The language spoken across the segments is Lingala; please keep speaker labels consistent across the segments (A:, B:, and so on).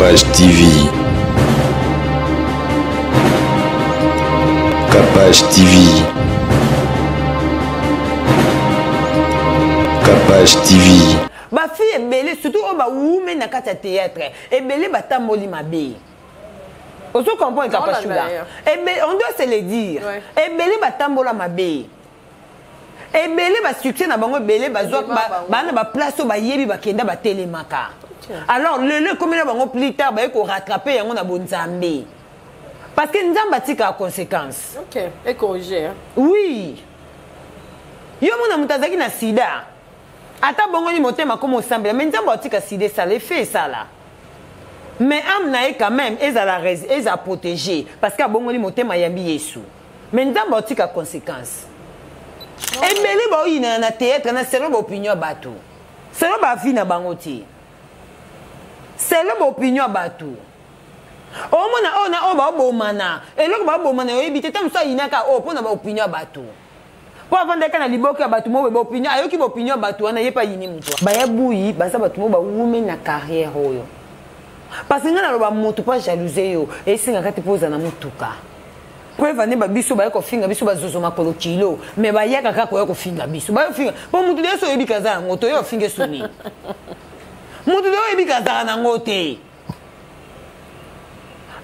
A: Capage TV. Capage TV. Capage TV.
B: bafille ebele surtout oyo bawume na kati ya théâtre ebele batamboli mabe. Ozo comprendre Kapashula? Ebele, on doit se le dire. Ebele batambola mabe. Ebele ba succès na bango ebele bazwa ba na ba place oyo bayebi bakenda batelemaka. Alors lelo ekomi na bango plus tard baye ko rattraper yango na bonzambe. Parce que Nzambe atikaka conséquence.
C: OK, et corriger. Hein?
B: Oui. Yo mona moto azalaki na sida. Ata bongoli motema akoma osambela mais Nzambe atika sida esala effet esala. Mais âme na ye quand même ezala ezala protéger parce que abongoli motema ayambi Yesu. Mais Nzambe atika conséquence. Ebele baoyinana na théâtre na selon ba opinion ya bato. Selon ba vie na bango te. Selon ba opinion ya bato. Omona oyo na oyo baobomana. Eloko baobomana oyebi te. Ntango mosusu ayinaka oyo mpo na ba opinion ya bato. Po avandaka na liboke ya bato moko ba opinion ayoki ba opinion ya bato wana ye pe ayini moto. Baya buyi baza bato moko bawumeli na carrière oyo. Parce que nga naloba moto po ajalouse yo esengaka te po ozala na motuka. Preuve ane ba biso baye kofinga biso ba zozo makolo kilo mais bayaka kaka koya kofinga biso. Bayo finga po moto deso oyebi kaza yango to yo ofinge soni. Moto deyo oyebi kazaka nango te.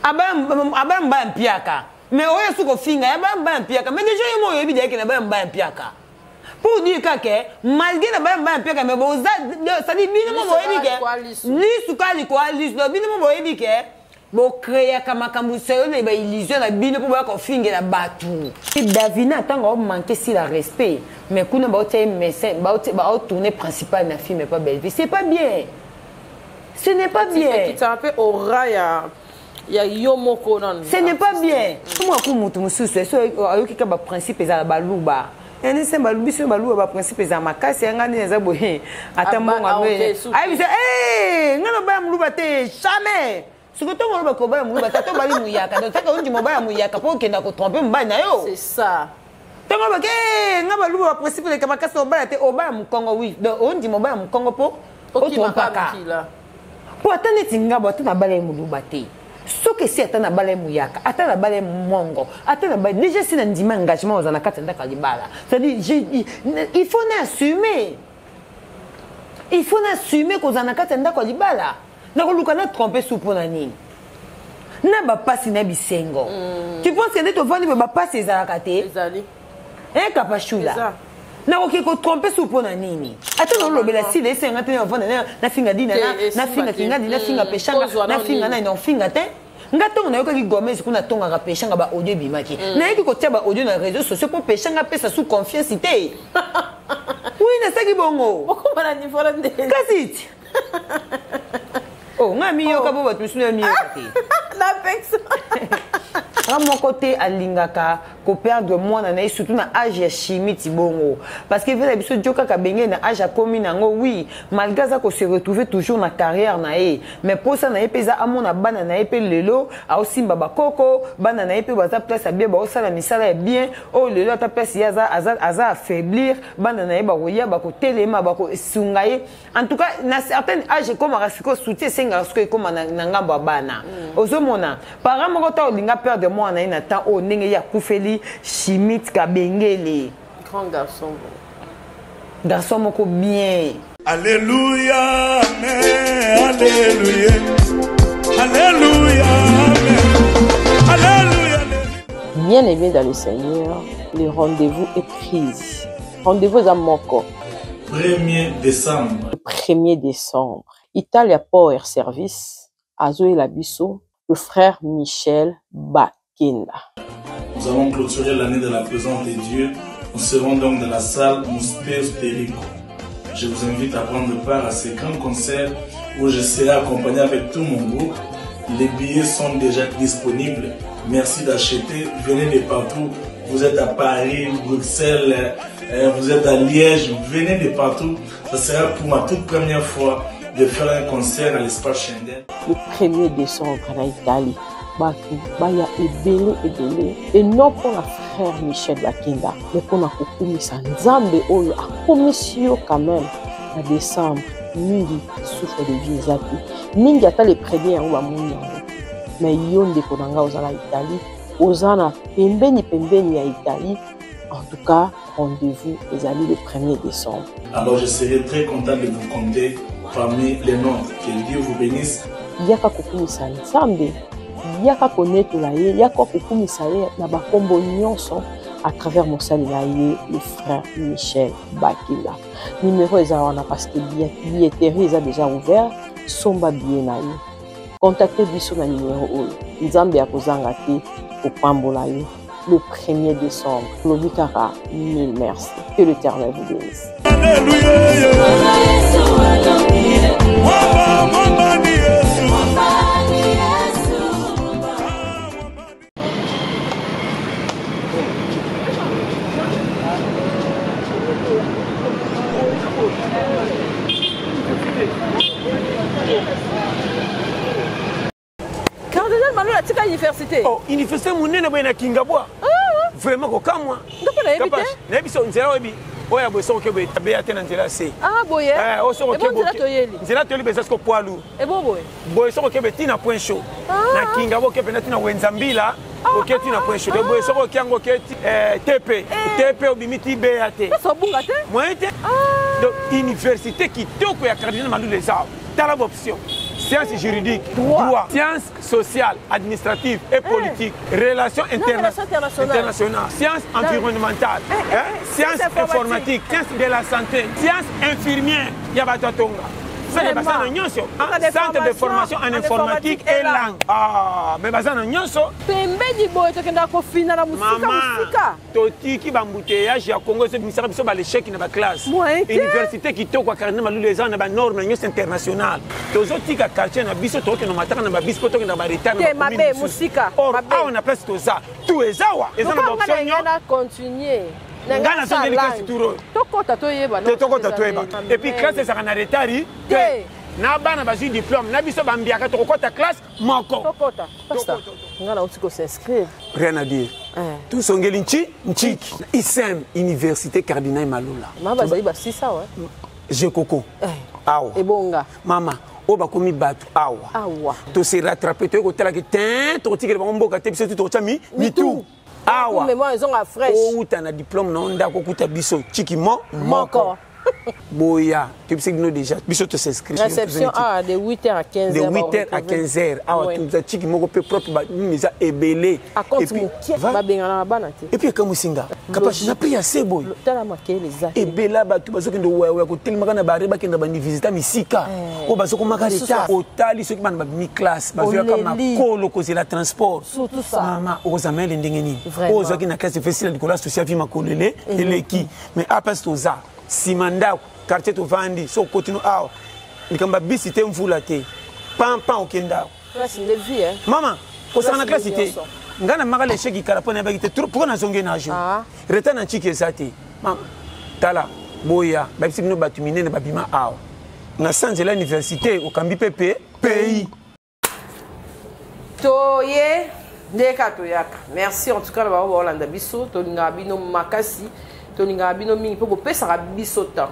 B: Abaya abaya mbaya mpiaka. Mais oyo su kofinga ya baya mbaya mpiaka mais déjà yo moko oyebi deja ke na baya mbaya mpiaka pour dire kaka malgré na baya mbaya mpiaka mais boza c'est-à-dire bino moko boyebi ke lisu ka likoa lisu donc bino moko boyebi ke bocréaka makambo selo na ba illusion na bino mpo boya kofingela bato. Davina ntango aomanke sila respect mais kuna baotia ye médecin baotourne principal na film pas Bellevue, c'est pas bien, ce n'est pas bien.
C: Ekitaka mpe aura ya ya yo moko nanu.
B: Ce n'est pas bien. Mwa ku mutu mususu eso ayoki ka ba principe ezala baluba. Yani se balubi so baluba ba principe ezala makasi ya ngani eza boye ata mbongo amwe. Ayi biso eh ngana baya muluba te jamais. Siko tongo loba ko baya muluba ta to bali muyaka. Donc taka ondi mobaya muyaka po okenda ko tromper mobali na yo.
C: C'est ça.
B: Tongo ba ke nga baluba ba principe leka makasi obaya te obaya mukongo oui. Donc ondi mobaya mukongo po otrompaka. Po ata neti nga bo ata nabala ye muluba te. Soki esi ata nabala ye muyaka, ata nabala ye mongo, ata nabala déjà si na ndima engagement oza na kati ya ndako ya libala. C'est-à-dire il faut na assumer. Il faut na assumer kozala na kati ya ndako ya libala. Nakoluka na tromper su pona nini? Na ba pasi na bisengo. Tu penses que nde tovandi boye ba pasi ezalaka te?
C: Ezali.
B: Hein, Kapashula? Nakoki kotrompe su mpo na nini? Ata naolobela sila esenga te navanda nafinga dina nafinga kingadi nafinga peshanga nafinga nani naofinga te. Nga ntongo nayokaki Gomez kuna atongaka peshanga ba audio ebimaki. Nayaki kotia ba audio na réseaux sociaux mpo peshanga apesa su confiance te. Oui, nasaki bongo.
C: Okoma na niveau na ndenge.
B: Kasi ti. Oh, nga miyoka po bato misusu ya miyoka te.
C: Na pekisa.
B: Nga moko te alingaka koperdre mwana na ye surtout na age ya chimie ti bongo. Parce que vela biso Djo kaka benge na age akomi nango oui, malgré aza ko se retrouver toujours na carrière na ye, mais posa na ye pe eza amona bana na ye pe lelo aosimba bakoko, bana na ye pe baza place ya bien, baosala misala ya bien, oyo lelo ata place ye aza, aza, aza affaiblir, bana na ye bakoya bakotelema bakosunga ye. En tout cas, na certain âge ekomaka sikoyo soutien esengaka sikoyo ekoma na, na ngambo ya bana. Ozomona parent moko ta olinga perdre mwana na ye na temps oyo ndenge ye akufeli Schmidt Kabengele.
C: Grand garçon.
B: Garçon moko bien.
D: Alléluia, amen, alléluia. Alléluia, amen. Alléluia, alléluia.
C: Bien-aimé dans le Seigneur, le rendez-vous est pris. Rendez-vous à Moko.
D: 1er décembre.
C: Le 1er décembre. Italia Power Service, Azoé Labiso, le frère Michel Bakenda.
D: Nous allons clôturer l'année de la présence de Dieu. Nous serons donc dans la salle Mouspé Perico. Je vous invite à prendre part à ces grands concerts où je serai accompagné avec tout mon groupe. Les billets sont déjà disponibles. Merci d'acheter. Venez de partout. Vous êtes à Paris, Bruxelles, vous êtes à Liège. Venez de partout. Ça sera pour ma toute première fois de faire un concert à l'espace Schengen.
C: Le 1er décembre en Italie, Batu baya ebele ebele et non pour la frère Michel Bakenda, mais pour la kokumisa Nzambe oyo akomisi yo quand même na décembre. Mingi souffle de vie eza te. Mingi ata le premier yango bamoni yango. Mais yo ndeko na nga oza na Italie, oza na pembeni pembeni ya Italie, en tout cas rendez-vous ezali le 1er décembre.
D: Alors je serai très content de vous compter parmi les nôtres. Que Dieu vous bénisse.
C: Yaka kokumisa Nzambe, yaka konetola ye, yaka kokumisa ye na bakombo nyonso à travers mosali na ye le frère Michel Bakila. Numéro eza wana parce que billetterie eza déjà ouvert, somba billet na yo. Contactez biso na numéro oyo. Nzambe akozanga te kopambola yo. Le 1er décembre, lobi kaka mille merci. Que l'Éternel vous bénisse.
E: Cardinal Malula atika université.
F: Oh, université munene boye na Kingabwa. Ah. Vraiment kokamwa.
E: Nga nayebi te.
F: Nayebi so nzela oyebi. Oyo ya boye soki oke boye tabeya te na nzela se.
E: Ah boye.
F: Eh, oyo soki oke
E: boye. Toyeli.
F: Nzela toyeli beza siko poids lourd.
E: Ebo boye.
F: Boye soki oke boye ti na point chaud.
E: Ah.
F: Na Kingabwa oke pena ti na Wenza Mbila.
E: Ah.
F: Oke ti na point chaud. Boye soki oke yango oke ti eh, TP.
E: Eh.
F: TP obimi ti BA te.
E: Sasa obunga te.
F: Moyen te.
E: Ah.
F: Donc université kitoko ya Cardinal Malula eza. Tala option. Sciences juridiques,
E: droit,
F: droit, sciences sociales, administratives et politiques,
E: eh.
F: relations
E: interna
F: internationales, sciences environnementales,
E: eh,
F: eh,
E: eh,
F: sciences informatiques, sciences de la santé, sciences infirmières, ya bato atonga. Seke baza na nyonso, centre de formation en informatique et langue. Ah, mais baza na nyonso.
E: Pembeni boye tokendaka kofina na mosika mosika.
F: Totiki ba embouteillage ya Congo ezo bimisaka biso ba l'échec na ba classe. Université kitoko ya Cardinal Malulu eza na ba normes nyonso internationale. Tozotika quartier na biso tokokende mataka na ba bis po tokende ba retard
E: na ba mabe mosika.
F: Or awa na place toza tout eza wa eza na ba option
E: nyonso. Na continuer.
F: Nga nazongeli classe tour oyo.
E: Tokota toyeba.
F: Te tokota toyeba. Et puis classe ezalaka na retard
E: te.
F: Na bana bazwi diplôme na biso bambiaka tokokota classe moko.
E: Tokota. Pasteur, nga nauti ko s'inscrire.
F: Rien à dire.
E: Eh.
F: Tosongeli nchi nchiki. ISEM, Université Cardinal Malula.
E: Mama bazali basisa wa.
F: Je koko.
E: Eh.
F: Awa.
E: Ebonga.
F: Mama, oyo bakomi bato awa.
E: Awa.
F: Tose rattraper toyei kotalaki te tokotikela bango mboka te biso tu tokotya mi mitu. Awa.
E: Mémoire ezonga fraîche.
F: Outa na diplôme na ndako okuta biso chiki mo
E: moko.
F: Boya, tu sais que nous déjà, biso to s'inscrire.
E: Réception A de 8h à 15h.
F: De 8h à 15h. Awa
E: Ouais.
F: tout ça chiki moko pe propre ba nini eza ebele.
E: A compte
F: Et puis,
E: mokie
F: va-
E: babengana na bana te.
F: Et puis comme singa, kapashi na prix assez boy.
E: Tala makele eza.
F: Ebela bato bazokende wewe kotelemaka na bare bakenda banivisita misika oyo bazokomaka
E: Lisusu
F: retard otali soki bana babimi classe bazoyaka
E: Oleli.
F: makolo kozela transport.
E: Surtout ça.
F: Mama okozala mayele ndenge nini?
E: Vraiment.
F: Oyo ozwaki na classe efesila likolo ya social vie makolo ele eleki. Mais a place toza nsima ndako quartier tovandi so okotino awa likambo ya bisi te mvula te pampan okenda awa.
E: Classe nde vie hein.
F: Mama kosala na
E: Classe
F: classe te.
E: nyonso.
F: Nga na maka l'échec kala mpo nayebaki te pourquoi nazongi na jour.
E: Ah.
F: Retard na ntiki eza te. Mama tala boya bayebisi bino bato minene babima awa. Na sa nzela université okambi mpe pe pays.
E: Toye ndeka toyaka. Merci en tout cas na bango baolanda biso tolingaka bino makasi tolingaka bino mingi mpo bopesaka biso temps.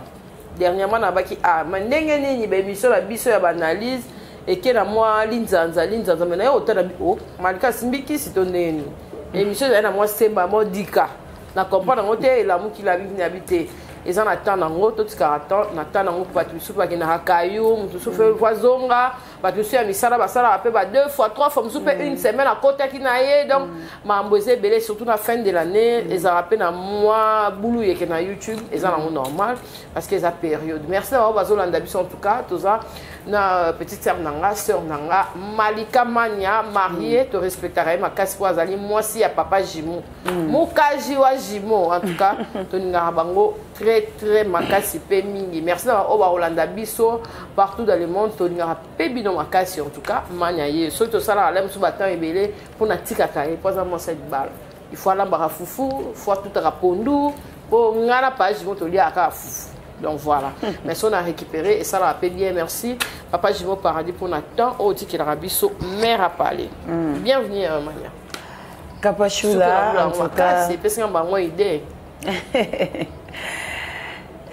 E: Dernièrement nabaki ah ma ndenge nini ba émission na biso ya ba analyse eke na mwa linzanza linzanza mais na yo otala oh malika simbikisi to ndenge nini émission ezali na mwa semba mwa dika na comprendre yango te elamuki labi na bi te eza na temps nango totikaka temps na temps nango bato misusu bakendaka kayu moto mosusu fe voizonga bato misusu ya misala basalaka mpe ba 2 fois 3 fois mosusu mpe une semaine akotaki na ye donc makambo eza ebele surtout na fin de l'année ezalaka mpe na mwa bulu yeke na YouTube eza nango normal parce que eza période. Merci na bango bazolanda biso en tout cas toza na petite sœur nanga sœur nanga Malika Mania mariée to respectaka ye makasi po azali mwasi ya papa Jimo Mukaji wa Jimo en tout cas tolingaka bango très très makasi pe mingi. Merci na bango baolanda biso partout dans le monde tolingaka pe bino makasi en tout cas Mania ye soki tosalaka la mosusu batemps ebele mpona tikaka ye po aza mwasi ya libala. Il faut alambaka fufu faut atutaka pondu po nga na papa Jimo toliaka kaka fufu. Donc voilà. Mais si on a récupéré, et ça l'a fait bien, merci. Papa Jimo Paradis pour notre temps, au dit qu'il a biso, mère à parler. Bienvenue, Mania.
B: Kapashula, en tout cas.
E: C'est parce qu'on a idée.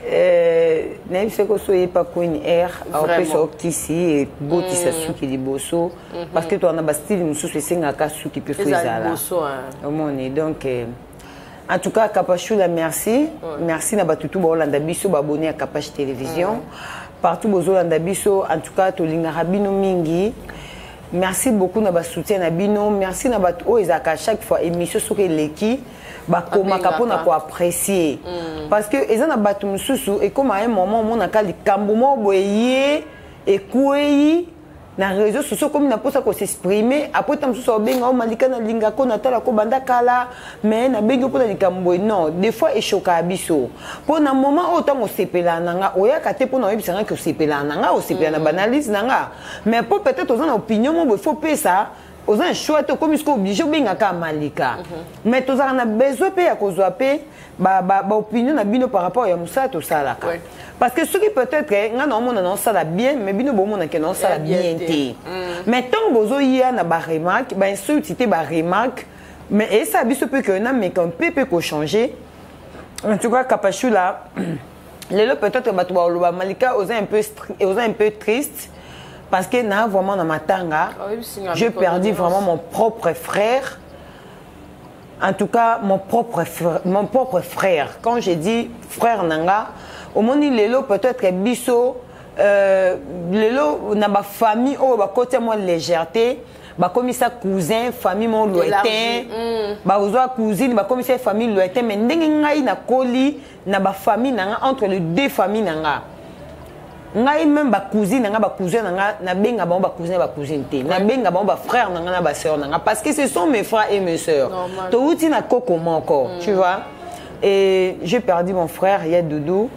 B: Euh, nayebi soki oso oyepa queen air aopesa yo kisi ebotisa suki liboso parce que toza na bastyle mosusu esengaka suki mpe fo ezala omoni. Donc euh, en tout cas, Kapashula, merci. Merci na batutu baolanda biso, baabonné à Kapash Télévision partout bozolanda biso. En tout cas, tolingaka bino mingi. Merci beaucoup na basoutien na bino. Merci na bato oyo ezalaka chaque fois émission soki eleki, bakomaka mpona koapprécier, parce que eza na bato mosusu ekóma un moment omonaka likambo moko boye ye ekwei na réseau sociaux, komi na mposa kos'exprimer. Après ta mosusu aobenga o Malika, nalingako, natalako banda kala, mais nabengi mpona likambo boye. Non, des fois eshokaka biso mpo na moment oyo ntango osepelaka na nga, oyaka te mpona oyebisa nga ke osepelaka na nga, osepela na baanalyse na nga, mais mpo peut-être oza na opinion mo boye fo pesa, oza na choix te, okomi sikoyo obligé obengaka Malika. Mais tozalaka na besoin mpe ya kozwa mpe baopinion na bino par rapport ya mosala tosalaka, parce que soki peut-être nga naomona naosala bien, mais bino bomona ke naosala bien te, mais ntango bozoya na baremarque, bainsulte te, baremarque, mais esala biso mpe ke nameka mpe kochanger. En tout cas, Kapashula, lelo peut-être bato baloba Malika oza un peu triste, parce que na vraiment na matanga, j'ai perdu vraiment mon propre frère. En tout cas, mon propre frère, mon propre frère. Quand j'ai dit frère na nga, omoni lelo peut-être biso lelo na ba famille oyo bakoti mwa légèreté, bakomisa cousin famille mo lointain, bazwa cousine, bakomisa famille lointain. Mais ndenge ngai nakoli na bafamille na nga, entre les deux familles na nga, ngai même bacousine na nga, bacousin na nga, nabenga bango bacousin, bacousine te, nabenga bango bafrère na nga na basœur na nga, parce que ce sont mes frères et mes sœurs. Touti na koko moko, tu vois. Et j'ai perdu mon frère ya Doudou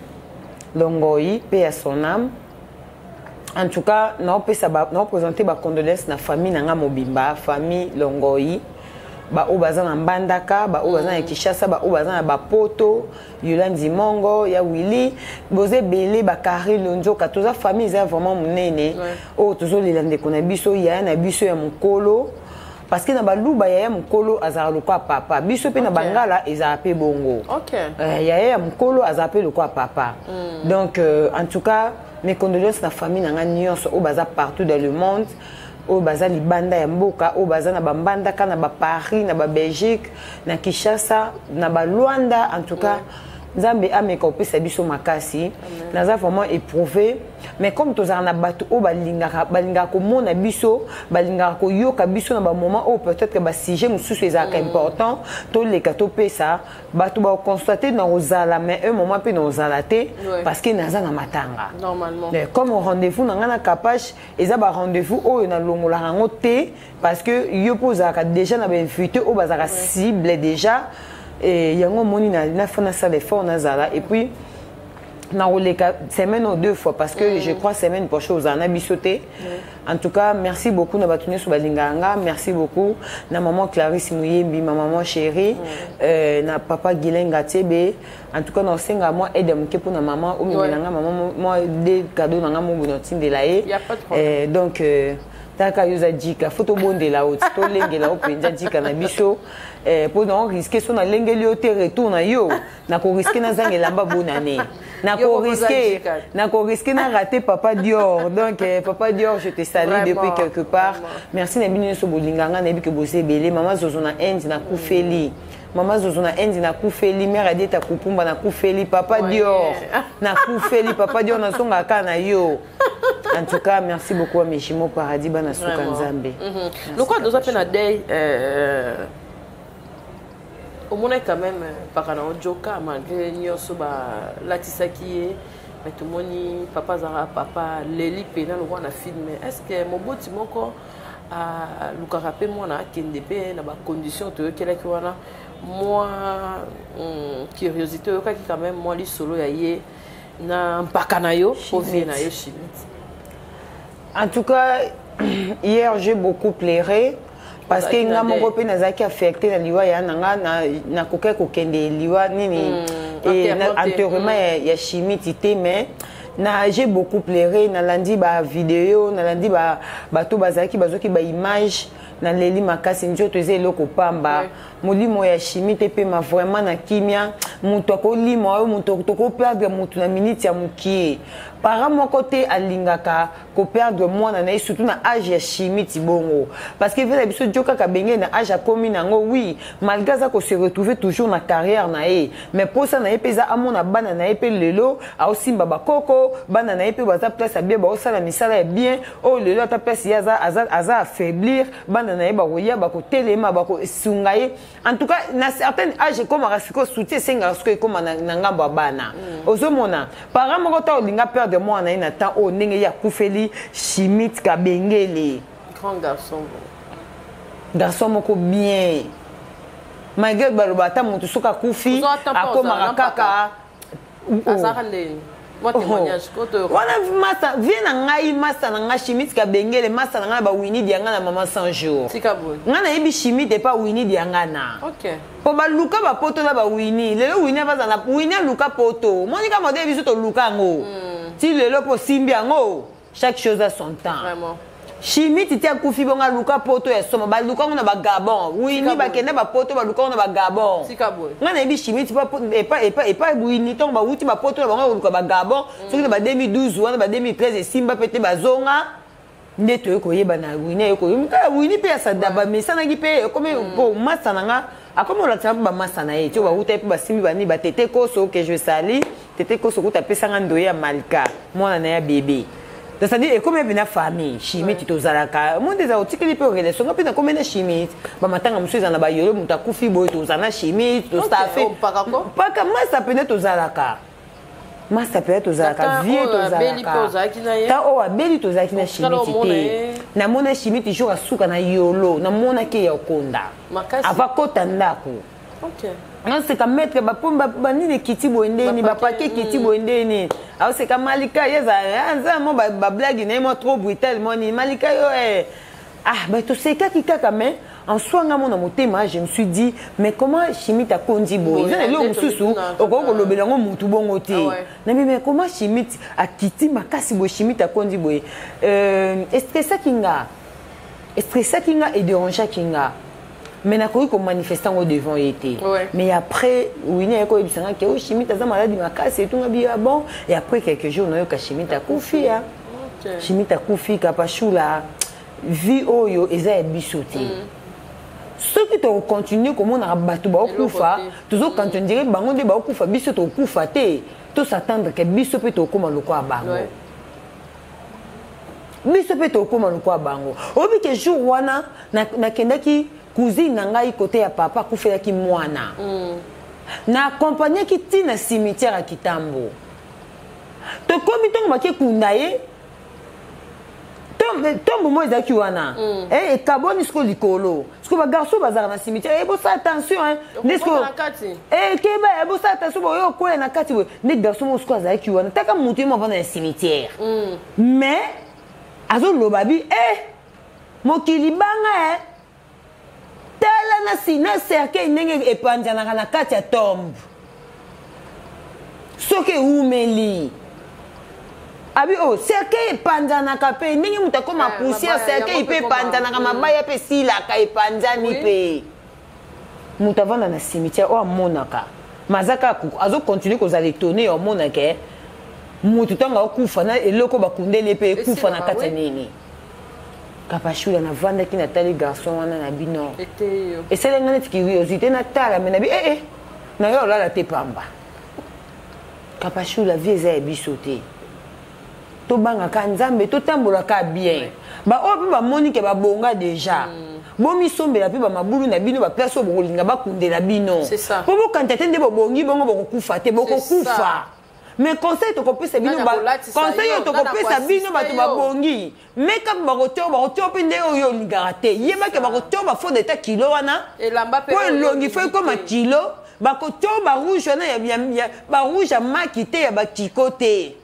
B: Longoi, paix à son âme. En tout cas, naopesa, naoprésente bacondoléance na famille na nga mobimba, famille Longoi, baoyo baza na Mbandaka, baoyo baza na Kinshasa, baoyo baza na bapoto, Yolandi Mongo ya Willi, boza ebele, bakari Lonzoka, toza famille eza vraiment monene oyo tozolela ndeko na biso, yaya na biso ya mokolo, parce que na Baluba, yaya mokolo azalaka lokola papa. Biso mpe na Bangala ezalaka mpe bongo. Yaya ya mokolo azalaka mpe lokola papa. Donc en tout cas, mes condoléances na famille na nga nyonso oyo baza partout dans le monde, oyo baza libanda ya mboka, oyo baza na Bambandaka, na Baparis, na Babelgique, na Kinshasa, na Balwanda. En tout cas, Nzambe ameka kopesa biso makasi. Naza vraiment éprouvé, mais comme tozalaka na bato oyo balingaka komona biso, balingaka koyoka biso na bamoment oyo peut-être basujet mosusu ezalaka important, toleka topesa bato bakonstate na kozala, mais un moment mpe na kozala te, parce que naza na matanga.
E: Normalement.
B: Comme rendez-vous na ngai na Kapache eza barendez-vous oyo nalongolaka yango te, parce que yo mpo ozalaka déjà na bainvité oyo bazalaka cible déjà. Yango omoni nafa nasala effort nazala, et puis nakoleka semaine ou deux fois, parce que je crois semaine prochaine ozala na biso te. En tout cas, merci beaucoup na bato nyonso balingaka nga. Merci beaucoup na maman Clarisse Muyembi, ma maman chérie, na papa Guilain Gatiebe. En tout cas, naosenga mwa aide ya moke mpona mama omemela nga mama mwa de cadeau na nga mobu na otindela ye. Donc taka yo oza jika, fo tobondela o ti tolengela o mpenza jika na biso, mpo na orisque so nalengeli yo te, retour na yo nakorisque nazanga elamba bonane, nakorisque na raté papa Dior. Donc papa Dior, je te salue depuis quelque part. Merci na bino nyonso bolinga nga, nayebi ke boza ebele. Mama Zozo na Inde, nakufeli. Mama Zozo na Inde, nakufeli. Mare Adieta Kupumba, nakufeli. Papa Dior, nakufeli. Papa Dior, nazongaka kaka na yo. En tout cas, merci beaucoup à mes jumeaux paradis, bana suka Nzambe.
E: Lokola toza mpe na deuil, omonaki quand même mpaka na ojoka malgré nyonso balatisaki ye, mais tomoni papa azalaka papa leli mpena lokola na film. Est ce que moboti moko alukaka mpe mwana akende mpe na bacondition toyokelaki wana? Mwa curiosité, oyokaki quand même mwa lisolo ya ye na mpaka na yo po vie na yo Chimite?
B: En tout cas, hier j'ai beaucoup pleuré, parce que nga moko mpe nazalaki affecté na liwa ya na nga. Nakokaki kokende liwa nini, enterrement ya Chimiti te, mais Na j'ai beaucoup pleuré, nalandi ba vidéo, nalandi ba bato bazalaki bazwaki ba image, naleli makasi. Nzoto eza eloko pamba. Molimo ya chimie te pema vraiment na kimia. Moto akolima oyo, moto tokoperdre moto na minute ya mokie. Parent moko te alingaka koperdre mwana na ye, surtout na age ya chimie ti bongo, parce que vela biso dio kaka benge na age akomi nango. Oui, malgré aza kose retrouver toujours na carrière na ye, mais posa na ye mpe eza amona bana na ye mpe lelo aosimba bakoko, bana na ye mpe baza place ya bien, baosala misala ya bien. Oyo lelo ata place ye aza, aza, aza affaiblir, bana na ye bakoya, bakotelema, bakosunga ye. En tout cas, na certain âge ekomaka sikoyo soutien esengaka sikoyo ekóma na ngambo ya bana. Ozomona parent moko ta olinga perdre mwana na ye na temps oyo ndenge ye akufeli Chimite Kabengele.
E: Grand garçon.
B: Garçon moko bien, malgré baloba ata moto soki akufi
E: Ozwa ata mpo
B: akomaka
E: ozala na
B: kaka.
E: Azalaka ndeni mwa témoignage koto?
B: Wana masa vie na ngai, masa na ngai Chimite Kabengele, masa na ngai na bawini dianga na mama 100 jours.
E: Tika boye.
B: Ngai nayebi Chimite epa Wini Diangana. Mpo baluka bapoto na bawini. Lelo Wini abaza na Wini aluka poto, monika modele biso toluka yango ti lelo mpo osimbi yango. Chaque chose a son temps.
E: Vraiment.
B: Chimite ti akufi bongo aluka poto ya soma, baluka yango na bagabon. Wini
E: boye.
B: Bakenda bapoto, baluka yango na bagabon.
E: Tika boye.
B: Ngai nayebi Chimite epa Wini ntongo bawuti bapoto na bango koluka bagabon, soki na ba 2012 wana, ba 2013, esimba mpe te, bazonga nde toye koyeba na Wini. Aye koyeba kaka Wini mpe asada bamesanaki mpe ekomi po masa na nga akomi olakisa mpe bamasa na ye ti bawuta ye mpe basimbi bani batete koso ke je sali tete koso kuta apesanga ndoye ya Malika, mwana na ya bebe. Donc c'est-à-dire ekomi mpe na famille Chimite tozalaka monde eza otikeli mpe relation. Nga mpe nakomi na Chimite, bamatanga mosusu eza na bayolo, moto akufi boye, tozala na Chimite, tostafe.
E: Oh, mpaka ko?
B: Mpaka masa pene tozalaka, masa pene tozalaka.
E: Tata
B: vie
E: oyo abeli mpe ozalaki na ye?
B: Ta oyo abeli tozalaki na
E: Otikala
B: Chimite
E: omona
B: te.
E: ye?
B: Namona Chimite jour asuka na yolo, namonaki ya okonda.
E: Makasi.
B: Ava kota ndako. Naseka maître bapomba banini ekiti boye ndeni,
E: Bapake,
B: bapake ekiti boye ndeni, aoseka Malika ye aza mo bablague na ye mwa trop brutal, mwa nini, Malika yo eh. Ah bah tosekaki kaka, mais en soi nga mona motema, je me suis dit: mais comment Chimite akondi boye?
E: Boye,
B: Eza na eloko
E: nde
B: mosusu
E: tobituna,
B: okoki kolobela yango motu bongo te.
E: Ah ouais.
B: Nabi mais comment Chimite akiti makasi boye, Chimite akondi boye? Estressaki nga, estressaki nga, edérangeaki nga, mais nakoki komanifeste yango devant ye te. Mais après Wini aye koyebisa nga ke o Chimite aza maladi makasi, etunga biya bon. Et après quelques jours nayoka Chimite akufi ya. Chimite akufi. Kapashula, vie oyo eza ya biso te. Soki tokocontinue komonaka bato baokufa,
E: Eloko te.
B: tozocontinue bango nde baokufa, biso tokokufa te. Tos'attendre ke biso mpe tokóma lokola bango. Biso mpe tokóma lokola bango. Oyebi ke jour wana nakendaki cousine na ngai kote ya papa akufelaki mwana. Na accompagnaki ti na cimetière ya Kitambo. Tokomi ntongo bake kunda ye, tombe mo ezalaki wana. Ekabwani sikoyo likolo. Sikoyo bagarçon bazalaka na cimetière, bosala attention hein. Nde sikoyo
E: Okokota na kati.
B: Keba, bosala attention boye, okwea na kati boye. Nde garçon moko sikoyo azalaki wana, taka motu ye mo avanda na cimetière, mais azoloba bi mokili banga tala na si na cercueil ndenge epanzanaka na kati ya tombe soki ewumeli. Abi o cercueil epanzanaka mpe ndenge moto akoma poussière.
E: Mabaya,
B: Cercueil
E: yango
B: mpe
E: mpe ekoma,
B: epanzanaka, mabaya mpe esilaka, epanzani. Mpe moto avanda na cimetière oyo amonaka maza kaka azocontinue kozala étonné ya omonaka moto ntango akufa na eloko bakundeli ye mpe ekufa na
E: Esilaka,
B: kati ya nini. Kapashula, navandaki natali garçon wana na bino.
E: Eteyo.
B: Esalenga neti curiosité natala, me nabi ee nayo olala te pamba. Kapashula, vie eza ya biso te. Tobangaka Nzambe, totambolaka bien. Baoyo mpe bamoni ke babonga déjà, bomisombela mpe bamabulu na bino, baplace oyo bokolinga bakundela bino.
E: C'est ça.
B: Mpo bokanta te nde bobongi bongo bokokufa te, bokokufa.
E: Ça.
B: Mais conseil tokopesa bino,
E: Nani akolatisa
B: conseil
E: yo,
B: oyo tokopesa
E: nani
B: bino bato
E: akoassiste yo.
B: babongi, makeup bakotia, bakotia mpe nde oyo olingaka te. Yebake bakotia bafond de teint kilo wana
E: Elamba mpe
B: po
E: oyo
B: elongi fo
E: olingi
B: ekoma
E: te.
B: kilo. Bakotia barouge wana barouge ya maki te, ya bakiko te.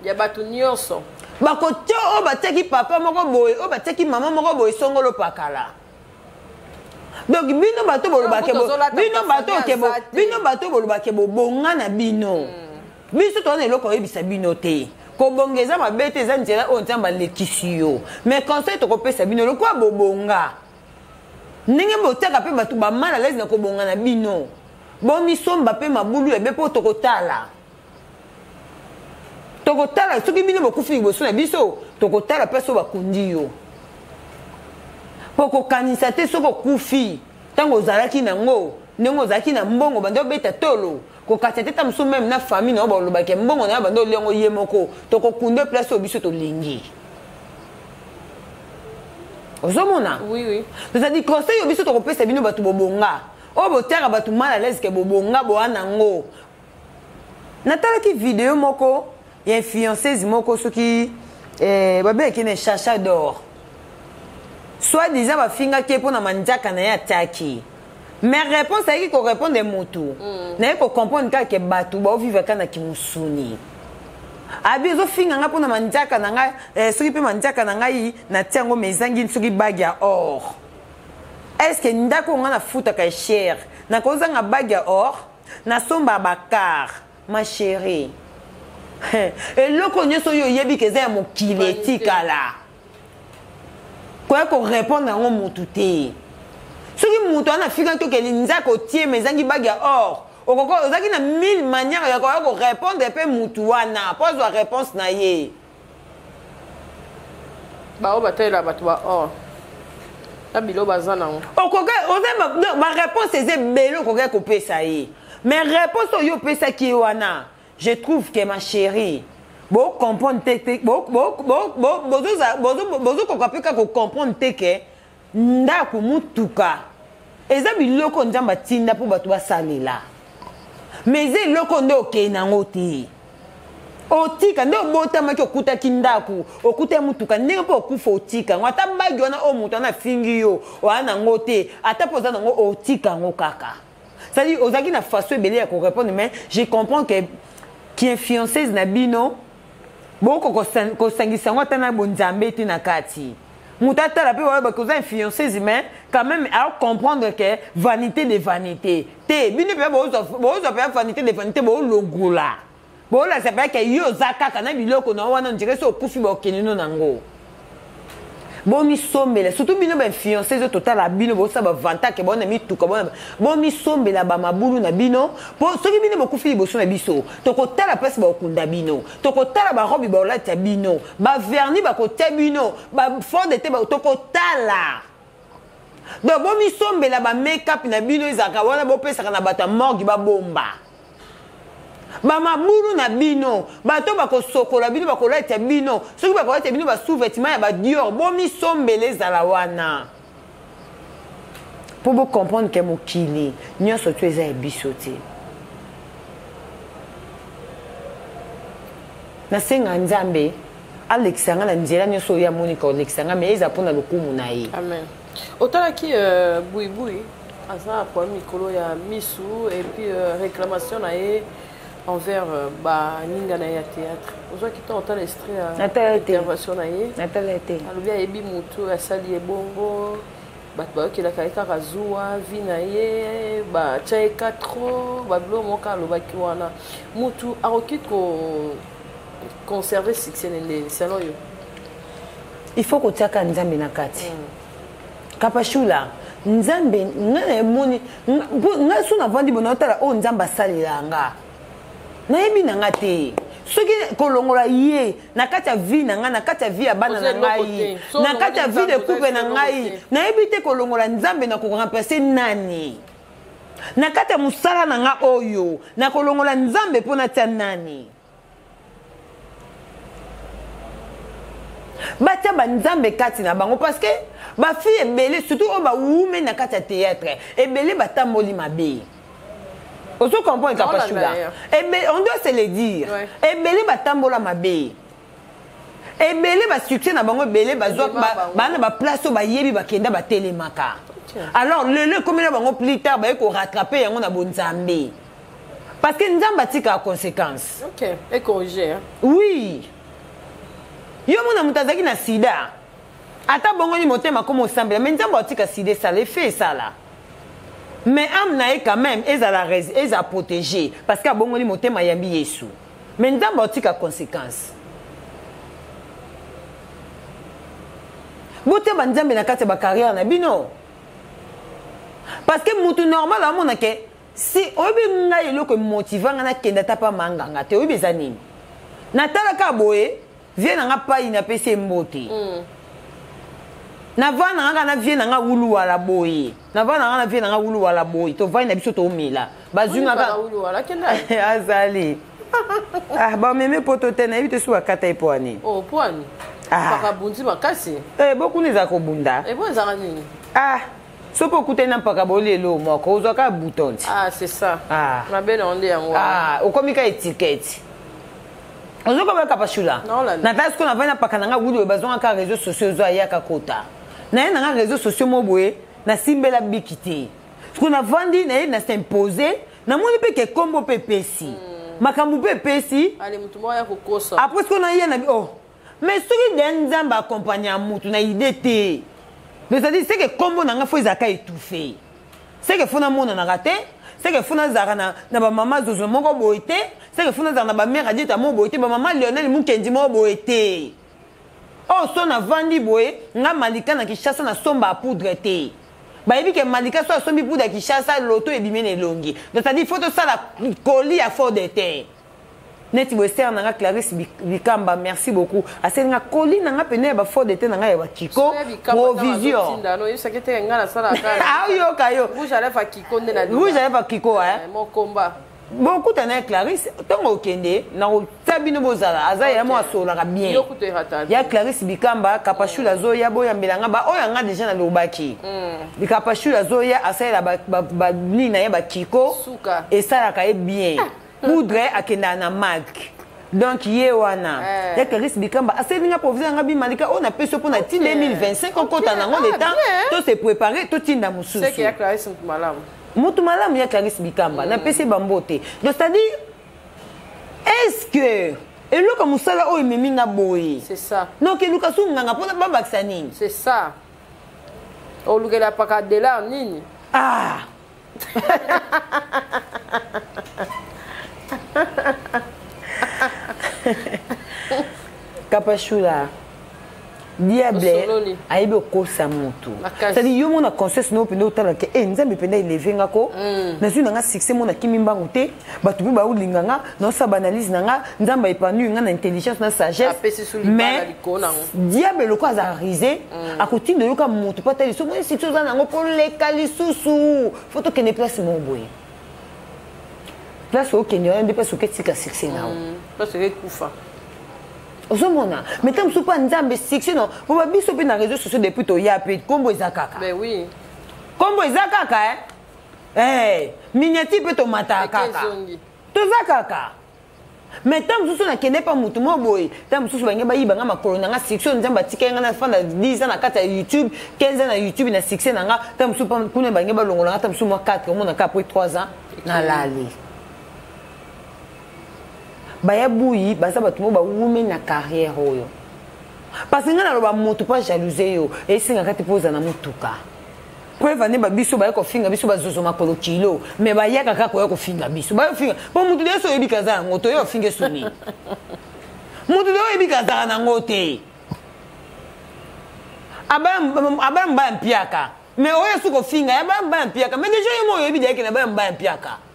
E: Ya bato nyonso.
B: Bakotia oyo batiaki papa moko boye, oyo batiaki mama moko boye, songolo pakala. Donc bino bato bolobake
E: Kutu ozolata
B: bino bato
E: famille
B: oke
E: aza te.
B: bino bato bolobake bobonga na bino. Biso toza na eloko oyebisa bino te. Kobonga eza mabe te, eza nzela oyo Nzambe alekisi yo. Mais conseil tokopesa bino, lokola bobonga, ndenge botiaka mpe bato ba mal à l'aise na kobonga na bino, bomisomba mpe mabulu ya be mpo tokotala. Tokotala soki bino bokufi liboso na biso, tokotala mpe so bakundi yo. Mpo kokanisa te soki okufi ntango ozalaki nango, ndenge ozalaki na mbongo banda obeta tolo, kokatisa te ta mosusu meme na famille na yo balobaki mbongo na yo banda olia yango ye moko, tokokunda place oyo biso tolingi. Ozomona?
E: Oui, oui.
B: C'est-à-dire conseil oyo biso tokopesa bino bato bobonga, oyo botiaka bato mal à l'aise ke bobonga boa nango. Natalaki video moko ya influenceuse moko soki babengaki na Chacha d'or. Soit disant bafingaki ye mpona manzaka na ye atiaki. Mais réponse ayaki ko répondre mutu. Naye ko comprendre kaka ke bato bao vivre kaka na kimusuni. Abi ezofinga nga mpona manzaka na ngai, soki mpe manzaka na ngai natia yango mais ezangi soki bague ya or. Est-ce que ndako nga nafutaka ya cher, nakozanga bague ya or? Nasomba ba car, ma chérie. Eloko nyonso oyo oyebi ke eza ya mokili etikala. Koya ko répondre yango mutu te. Soki mutu ana fika to ke linzaka otie mais ezangi bague ya or, okoko ozaki na 1000 manières ya koya ko répondre pe mutu wana po azwa réponse na ye.
E: Ba oyo batalela bato ba or na bilo baza nango.
B: Okoka oza ba, donc, ba réponse eza ebele okoka kopesa ye. Mais réponse oyo opesaki ye wana, je trouve que ma chérie, bo comprendre te te, bo, bo, bo, bo, bozo, bozo, bozo koka pe kaka ko comprendre te que ndako mutuka eza biloko Nzambe atinda po bato basalela. Mais eza eloko nde okei nango te. Otika nde obotamaki okutaki ndako, okutaki mutuka, ndenge mpo okufa otika yango. Ata bagi wana oyo moto wana afingi yo, oya nango te, ata mpo oza nango otika yango kaka. C'est-à-dire ozalaki na façon ebele ya ko répondre, mais je comprends que ki influenceuse na bino boko kosangisa yango ata na bonzambe te na kati. Moto atala mpe bayeba ke oza influenceuse, mais quand même a comprendre que vanité de vanité te. Bino mpe bozwa mpe vanité de vanité, bolongola. Bolakisa mpe ke yo oza kaka na biloko na wana, on dirait so okufi bakokende no nango. Bomisombela, surtout bino ba influenceuse oyo totala bino, bosala ba vantake, bona mituka, bona bomisombela ba mabulu na bino, po soki bino bokufi liboso na biso, tokotala place bakokunda bino, tokotala ba robe bakolatisa bino, ba vernis bakotia bino, ba fond de teint tokotala. Donc bomisombela ba make-up na bino ezalaka wana bopesaka na bato ya morgue babomba. Ba mabulu na bino, bato bakosokola bino, bakolatisa bino, soki bakolatisa bino ba sous-vêtements ya ba Dior, bomisombela ezala wana. Po bo comprendre que mokili nyonso tu eza ya biso te. Nasenga Nzambe alekisa nga na nzela nyonso oyo amoni kolekisa nga, mais eza mpona lokumu na ye.
E: Amen. Otalaki Buibui aza na problème mikolo ya misu et puis réclamation na ye envers baninga na ye ya théâtre. Ozwaki ntango otala extrait ya
B: Natala te.
E: intervention na ye?
B: Natala te.
E: Alobi ayebi motu asali ye bongo, bato bayokelaka ye kaka zuwa vi na ye, batya ye ka trop, babilo moko alobaki wana. Motu akoki ko conserver succès na ndenge selon yo?
B: Il faut kotiaka Nzambe na kati. Kapashula, Nzambe, nga na emoni, nga so navandi bona otala oyo Nzambe asalela nga. Nayebi na nga te. Soki kolongola ye na kati ya vie na nga, na kati ya vie ya bana na
E: Oza eloko
B: ngai,
E: te. So
B: na kati ya
E: olongoli
B: vie de
E: Nzambe,
B: couple
E: oza
B: na
E: eloko
B: ngai,
E: te.
B: nayebi te kolongola Nzambe na ko remplacer nani. Na kati ya mosala na nga oyo, na kolongola Nzambe mpo natia nani. Batia ba Nzambe kati na bango parce que ba fille ebele surtout oyo ba wume na kati ya théâtre ebele batamboli mabe. Ozo comprendre
E: Non,
B: Kapashula?
E: d'ailleurs.
B: Ebele, on doit se le dire.
E: Ouais.
B: Ebele batambola mabe. Ebele ba succès na bango ebele bazwa
E: Ebele bango.
B: ba na ba place oyo bayebi bakenda batelemaka.
E: Ok.
B: Alors lelo ekomi na bango plus tard baye ko rattraper yango na bonzambe. Parce que Nzambe atika conséquence.
E: Ok, et corriger, hein.
B: Oui. Yo mona moto azalaki na sida. Ata bongo ni motema komo osambela, mais Nzambe atika sida esala, effet esala. Mais âme na ye quand même ezala res, ezala protégée parce que abongoli motema yambi Yesu. Mais Nzambe atika conséquence. Botia ba Nzambe na kati ya ba carrière na bino. Parce que mutu normal amona ke si oyebi ngai eloko emotiva ngai nakenda ata pa manganga te oyebi eza nini natalaka boye vie na nga pai napesi ye mbote mm. navanda na nga kaka na vie na nga wuluwala boye navanda na nga na vie na nga wuluwala boye tovandi na biso tomela bazwi nga kaka azali ah bameme poto te nayebi te soki bakata ye mpo ya nini
E: oh, ah. bundi makasi
B: eh, bokuna ezala kobunda
E: eh, ezalaka nini
B: ah soki okutani na mpaka boli eloo moko ozwaka bouton ti
E: ah, c'est ça ah. mabe na nde yango
B: ah, okomi ka étiquette ozokoba kapashula natala sikoyo navandi na paka na nga wuli oyo bazwanga kaka réseau sociaux ozo ayaka kota naye na nga réseau sociaux mo boye nasimbela biki te sikoyo navandi naye na s'impose namoni mpe ke kombo mpe epesi hmm. makambo mpe epesi apres sikoyo naye na oh mais soki de nzambe accompagne ya mutu na idée te c'est-à-dire seke kombo na nga fo ezalaka étouffe seke fo namonanaka te seke fo nazalaka na, na bamama zozo moko boye te seke fo nazalaka na bamare adieta moko boye te bamama lionel mukendi moko boye te oyo oh, so navandi boye nga malika na kinshasa nasomba poudre te bayebi ke malika so asombi poudre ya kinshasa loto ebimi na elongi donc c'est-à-dire fo tosala koli ya fort de terre neti boye sœur na nga Clarisse Bikamba merci beaucoup aseli nga colis na nga pene ya ba fond de teint na nga ya ba Kiko provision ayoka yo
E: rouge à lèvres Kiko nde na
B: rouge à lèvres Kiko hein
E: eh, mon combat
B: bokutana ya Clarisse ntango okende nakotia bino bozala aza ya mo asololaka bien ya Clarisse Bikamba Kapashula azoya boyambela nga ba oyo nga deja nalobaki mm. Kapashula azoya asalela banini na ye bakiko esalaka ye bien ah. poudre akendaka na marque donc ye wana eh. ya clarisse bikamba asali nga provision yanga bimalika oyo napesi yo mpo na ti 2025 okota nango le temps to se préparer totinda mosusu motu malamu ya clarisse bikamba mm. napesi bambote donc c'est à dire est ce que eloko mosala oyo ememi nga boye donc eluka su nganga mpona babakisa nini
E: c'est ça olukela paka delar nini
B: ah kapashula diable ayebi okosa motu cestadire yo mona conscience no mpenza otalaka e nzambe mpenza eleve nga ko mm. nazwi na nga succès mona kimi mbangu te bato mpe baolinga nga naosala baanalyse na nga nzambe aepanui nga na intelligence na sagesse mais diable lokola aza rise mm. akotinda oyoka motu mpo ata lisusu omoni succès oza nango koleka lisusu fo tokende place moko boye place okende wana nde place oketika succès na yo mm, ozomona mais ntango mosusu mpo nzambe succès no mpo babiso mpe na réseau sociaux depuis toya mpe nkombo eza kaka nkombo eza kaka eh? Eh, miniature mpe tomataka kaka toza kaka mais ntango mosusu nakende mpa motu moko boye ntango mosusu bange bayiba nga makolo na nga succès oyo nzambe atikaki nga nafanda 10 ans na kati ya youtube 15 ans na youtube na succès na nga ntango mosusu kuna bange balongola nga ntango mosusu mwa 4 omonaka après 3 ans nalali baya buyi baza bato moko bawumeli na carrière oyo parce que ngai naloba motu mpo ajalouse yo esengaka te mpo ozala na motuka preuve ane babiso baye kofinga biso bazozo makolo kilo mais bayaka kaka koya kofinga biso bayofinga mpo motu deyo so oyebi kaza yango te oyo ofinga esoni motu deyo oyebi kazaka nango te abaya mobaya mpiaka mais oyo esu kofinga ya baya mobaya mpiaka mais deja yo mo oyebi deyeke na baya mobaya mpiaka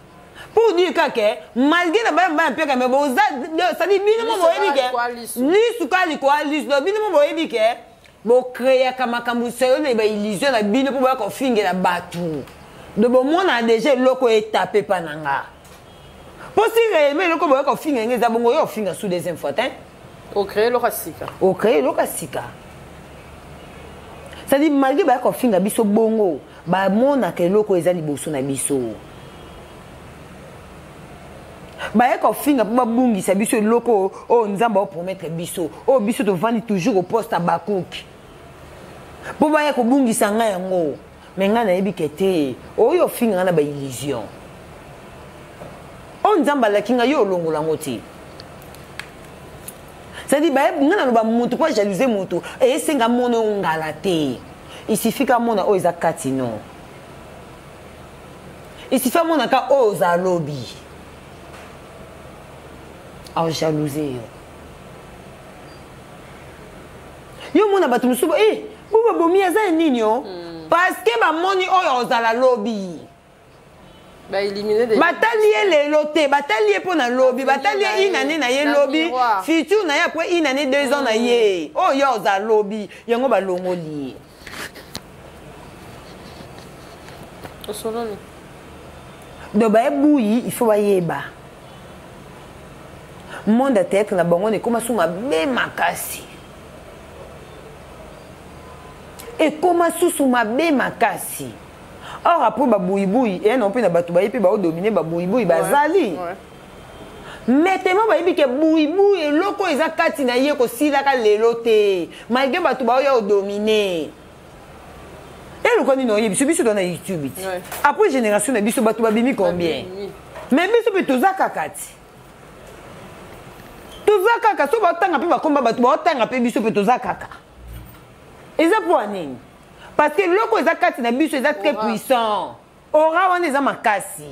B: pour dire kaka malgré na baya mobaya mpiaka mais boza cestadire bino mo boyebi ke lisu ka likoa lisu donc bino mo boyebi ke bocreaka makambo selo na baillusion na bino mpo boya kofingela bato do bomona deja eloko etape epa na nga mpo si réellement eloko boya kofinga nga eza bongo oyo ofinga sous deuxième fois te
E: ocree eloko ya sika
B: ocree eloko ya sika c'est-à-dire malgré baya kofinga biso bongo bamonaka eloko eza liboso na biso baye kofinga mpo babungisa biso eloko oyo nzambe aopromettre biso oyo biso tovandi toujours au poste abakuki mpo baya kobungisa ngai yango me ngai nayebi ke te oyo ofinga ngai na baillusion oyo nzambe alaki ngai yo olongola yango te cestadire ngai naloba motu mpo ajalouse motu esenga mona oyo ngala te isifi ka mona oyo eza kati no isifi amonaka oyo oza lobi. Aojalouse yo. Yo mona bato mosusu eh, bo babomi aza ya nini o oh? Parce que bamoni oyo ozala lobi. Batali ye lelo te, batali ye mpo na lobi, batali ye une année na ye lobi, futur na ye après une année 2 ans na ye oyo yo ozala lobi, yango balongoli ye.
E: Osololi.
B: Donc bayebuyi, il faut bayeba monde ya théâtre na bango ekoma su mabe makasi, ekoma susu mabe makasi. Or après babuyibuyi eya nango mpe na bato baye mpe baodomine babuyibuyi bazali. Mais tellement bayebi ke buyibuyi eloko eza kati na ye kosilaka lelo te, malgré bato baoya odomine. Eloko nini oyebi biso, biso toza na YouTube ti après génération na biso bato babimi combien, mais biso mpe toza kaka ti, toza kaka. So baotanga mpe bakomba bato baotanga mpe biso mpe toza kaka. Eza mpo ya nini? Parce que eloko eza kati na biso eza très puissant, aura wana eza makasi.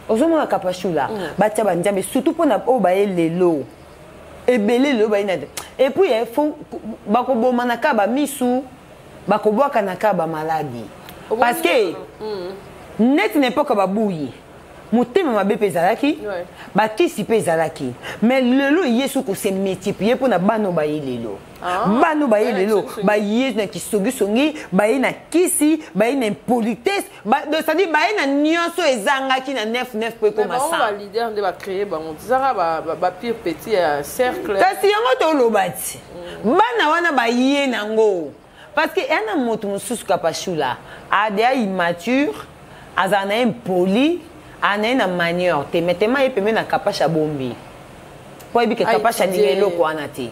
B: Ozomona Kapashula, batia banzambe surtout mpona oyo baye lelo ebele, lelo baye na. Et puis faut bakoboma kaka bamisu, bakobwaka na kaka bamaladi, parce que neti na epoka babuyi motema mabe mpe ezalaki, bakisi mpe ezalaki. Mais lelo yesu kose multiplier mpona bana oyo baye lelo. Bana oyo baye lelo baye na kisongisongi, baye na kisi, baye na impolitesse, c'est-à-dire baye na nyonso ezangaki na 9 9 po ekoma 100.
E: Baleader nde bacréer bango, tezaka bapire petit ya cercle.
B: Kasi yango toloba ti bana wana baye nango, parce que eya na moto mosusu Kapashula adeya immature, azala na ye impoli, aza na ye na manière te, mais tema ye pembe na Kapasha abombi po ayebi ke Kapasha alinga eloko wana te.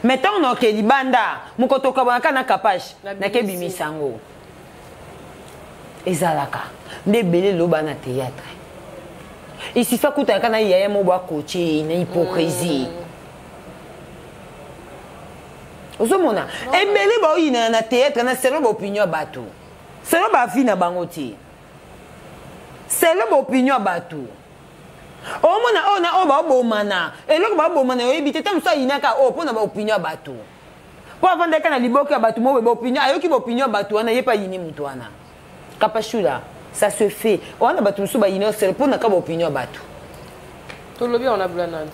B: Mais ntango na oke libanda, mokoto okabwana na Kapashe, nakebimisa yango. Ezalaka nde ebele loba na théâtre, isifa akutanaka na yaya mo bo akotie na hypocrisie. Ozomona ebele baoyinana na théâtre na selon baopinion ya bato, selon baavis na bango te, selon baopinion ya bato. Omona oyo na oyo baobomana, eloko baobomana oyebi te. Ta mosu ayinaka oyo mpo na baopinion ya bato, mpo avandaka na liboke ya bato moboye, baopinion ayoki, baopinion ya bato wana, ye mpe ayini moto wana. Kapashula, ça se fait wana, bato mosusu bayini osele mpo na ka baopinion ya bato.
E: Tolobi wana blanans.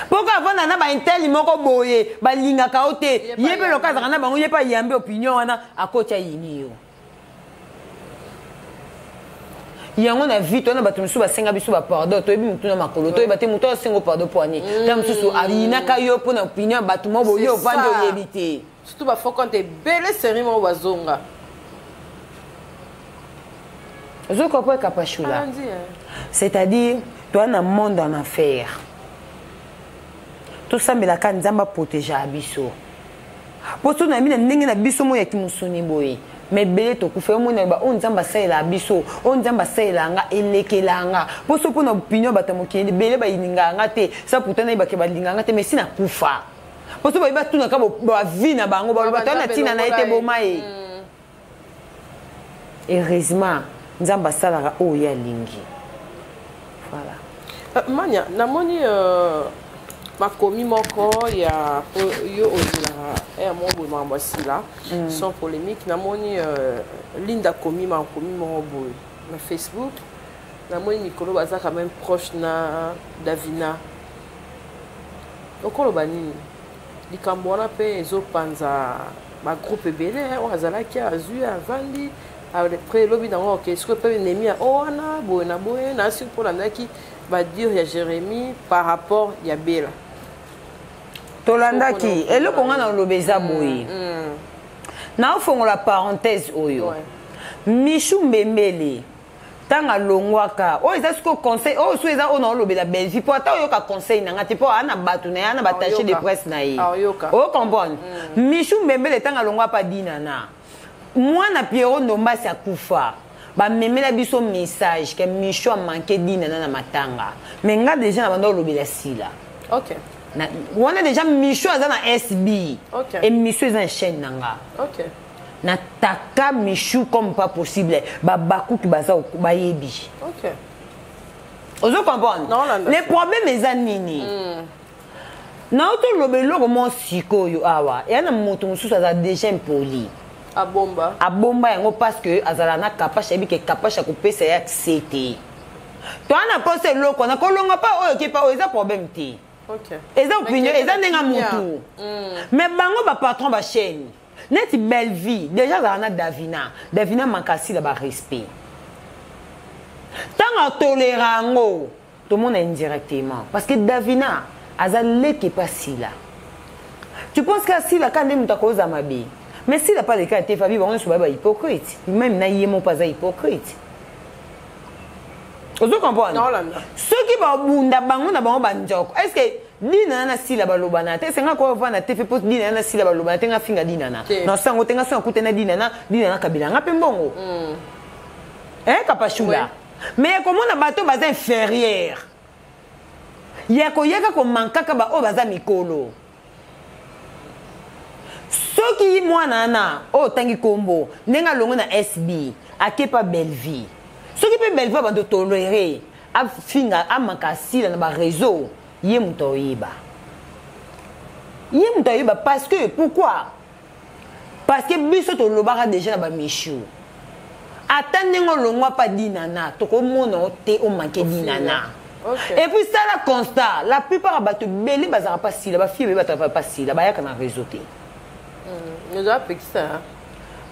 B: Mpo ka avanda na bainteli moko boye balingaka yo te, ye mpe loka azalaka na bango, ye mpe ayambi opinion wana, akoti ayini yo. Yango na vie towana, bato mosusu basenga biso bapardon, toyebi motu na makolo, toyeba te motu asenga pardon mpo ani. Ta mosusu ayinaka yo mpo na opinion ya bato mo boye, ovandi oyebi te.
E: Surtout bafaux compte ebele, série moko bazonga.
B: Ozokopo Kapashula, c'est-à-dire toa na monde en affaire, tosambelaka Nzambe aprotéger biso, mpo so na mina ndenge na biso mo ya kimosuni boye, mais ebele tokufa. Yo mona ba oyo Nzambe asalela biso, oyo Nzambe asalela nga elekela nga, mpo so mpo na opinion bato ya mokili ebele balingaka nga te, sa pourtant nayebake balingaka nga te, mais si nakufa, mpo so bayebi batunaka baavis na bango, baloba toya na ntina na ye te, boma ye. Heureusement Nzambe asalaka oyo ye alingi, voilà.
E: Mania, namoni makomi moko ya yo ozelaka ya moko boye, makambo ya sila sans polémique. Namoni Linda komi makomi moko boye na Facebook. Namoni mikolo baza quand même proche na Davina. Okoloba nini? Likambo wana mpe ezopanza bagroupe ebele oyo azalaki azwi avandi après elobi nango. Ok, sikoyo mpe nemi ya o wana boye na boye nasi mpo landaki badire ya Jérémie par rapport ya Bela.
B: Tolandaki eloko nga na oloba eza boye, naofongola parenthèse oyo. Michu Mbembele, ntango alongwaka, oyo eza sikoyo conseil oyo so eza oyo naolobela Belgique, mpo ata oyoka conseil na nga te, mpo aa na bato na ye, aa na baattaché de presse na ye, ocomprendre. Michu Mbembele, ntango alongwa pa Dinana, mwana Piero Ndombasi akufa, bamemela biso message ke Michu amanke Dinana na matanga. Mais nga déjà na banda olobela sila. Wana déjà Michu aza na SB. Émission eza na chaîne na nga. Nataka Michu comme pas possible, babakuki baza bayebi. Ozo comprendre? Le problème eza nini? Mm. Nauti oloba eloko moko sikoyo awa, eya na moto mosusu aza déjà impoli.
E: Abomba.
B: Abomba yango parce que azala na kapache, ayebi ke kapache akopesa ye accès te. Toa na posa eloko wana kolonga pa oyo okepa oyo eza problème te.
E: Okay.
B: Eza opinion, eza ndenge ya mutu. Mais bango ba patron ba chaîne neti Bellevue déjà azala na Davina, Davina makasi na ba respect. Ntango atolera yango tomona indirectement parce que Davina aza leki epa Sila. Tu penses que Sila ka nde moto akoza mabe? Mais Sila pa leka te Fabi, bango nyonso baye ba hypocrite, même na ye moko aza hypocrite. Ozo comprendre? Soki babunda bango na bango banjoko, est-ce que Dina na Sila balobana te? Senga ko vanda te fe po Dina na Sila balobana te, nga finga Dina na. Na sango te nga sango kute na Dina na Dina na kabila nga pe mbongo. Eh Kapashula. Mais komona bato baza inférieur. Ya koyaka ko mankaka ba oyo baza mikolo. Soki mwana na oyo tangi kombo ndenge alongo na SB akepa Bellevue. Soki pe Bellevue bando tolérer afinga amaka Sila na ba réseau, ye moto oyeba. Ye moto oyeba parce que pourquoi? Parce que biso tolobaka déjà na ba Michou. Ata ndenge olongwa pa Dinana, tokomona te o manquer Dinana.
E: Okay.
B: Et puis ça la constat, la plupart ya bato ebele bazalaka pa Sila, ba fille ebele bazalaka pa Sila, bayaka na réseau te.
E: Nous apekisa.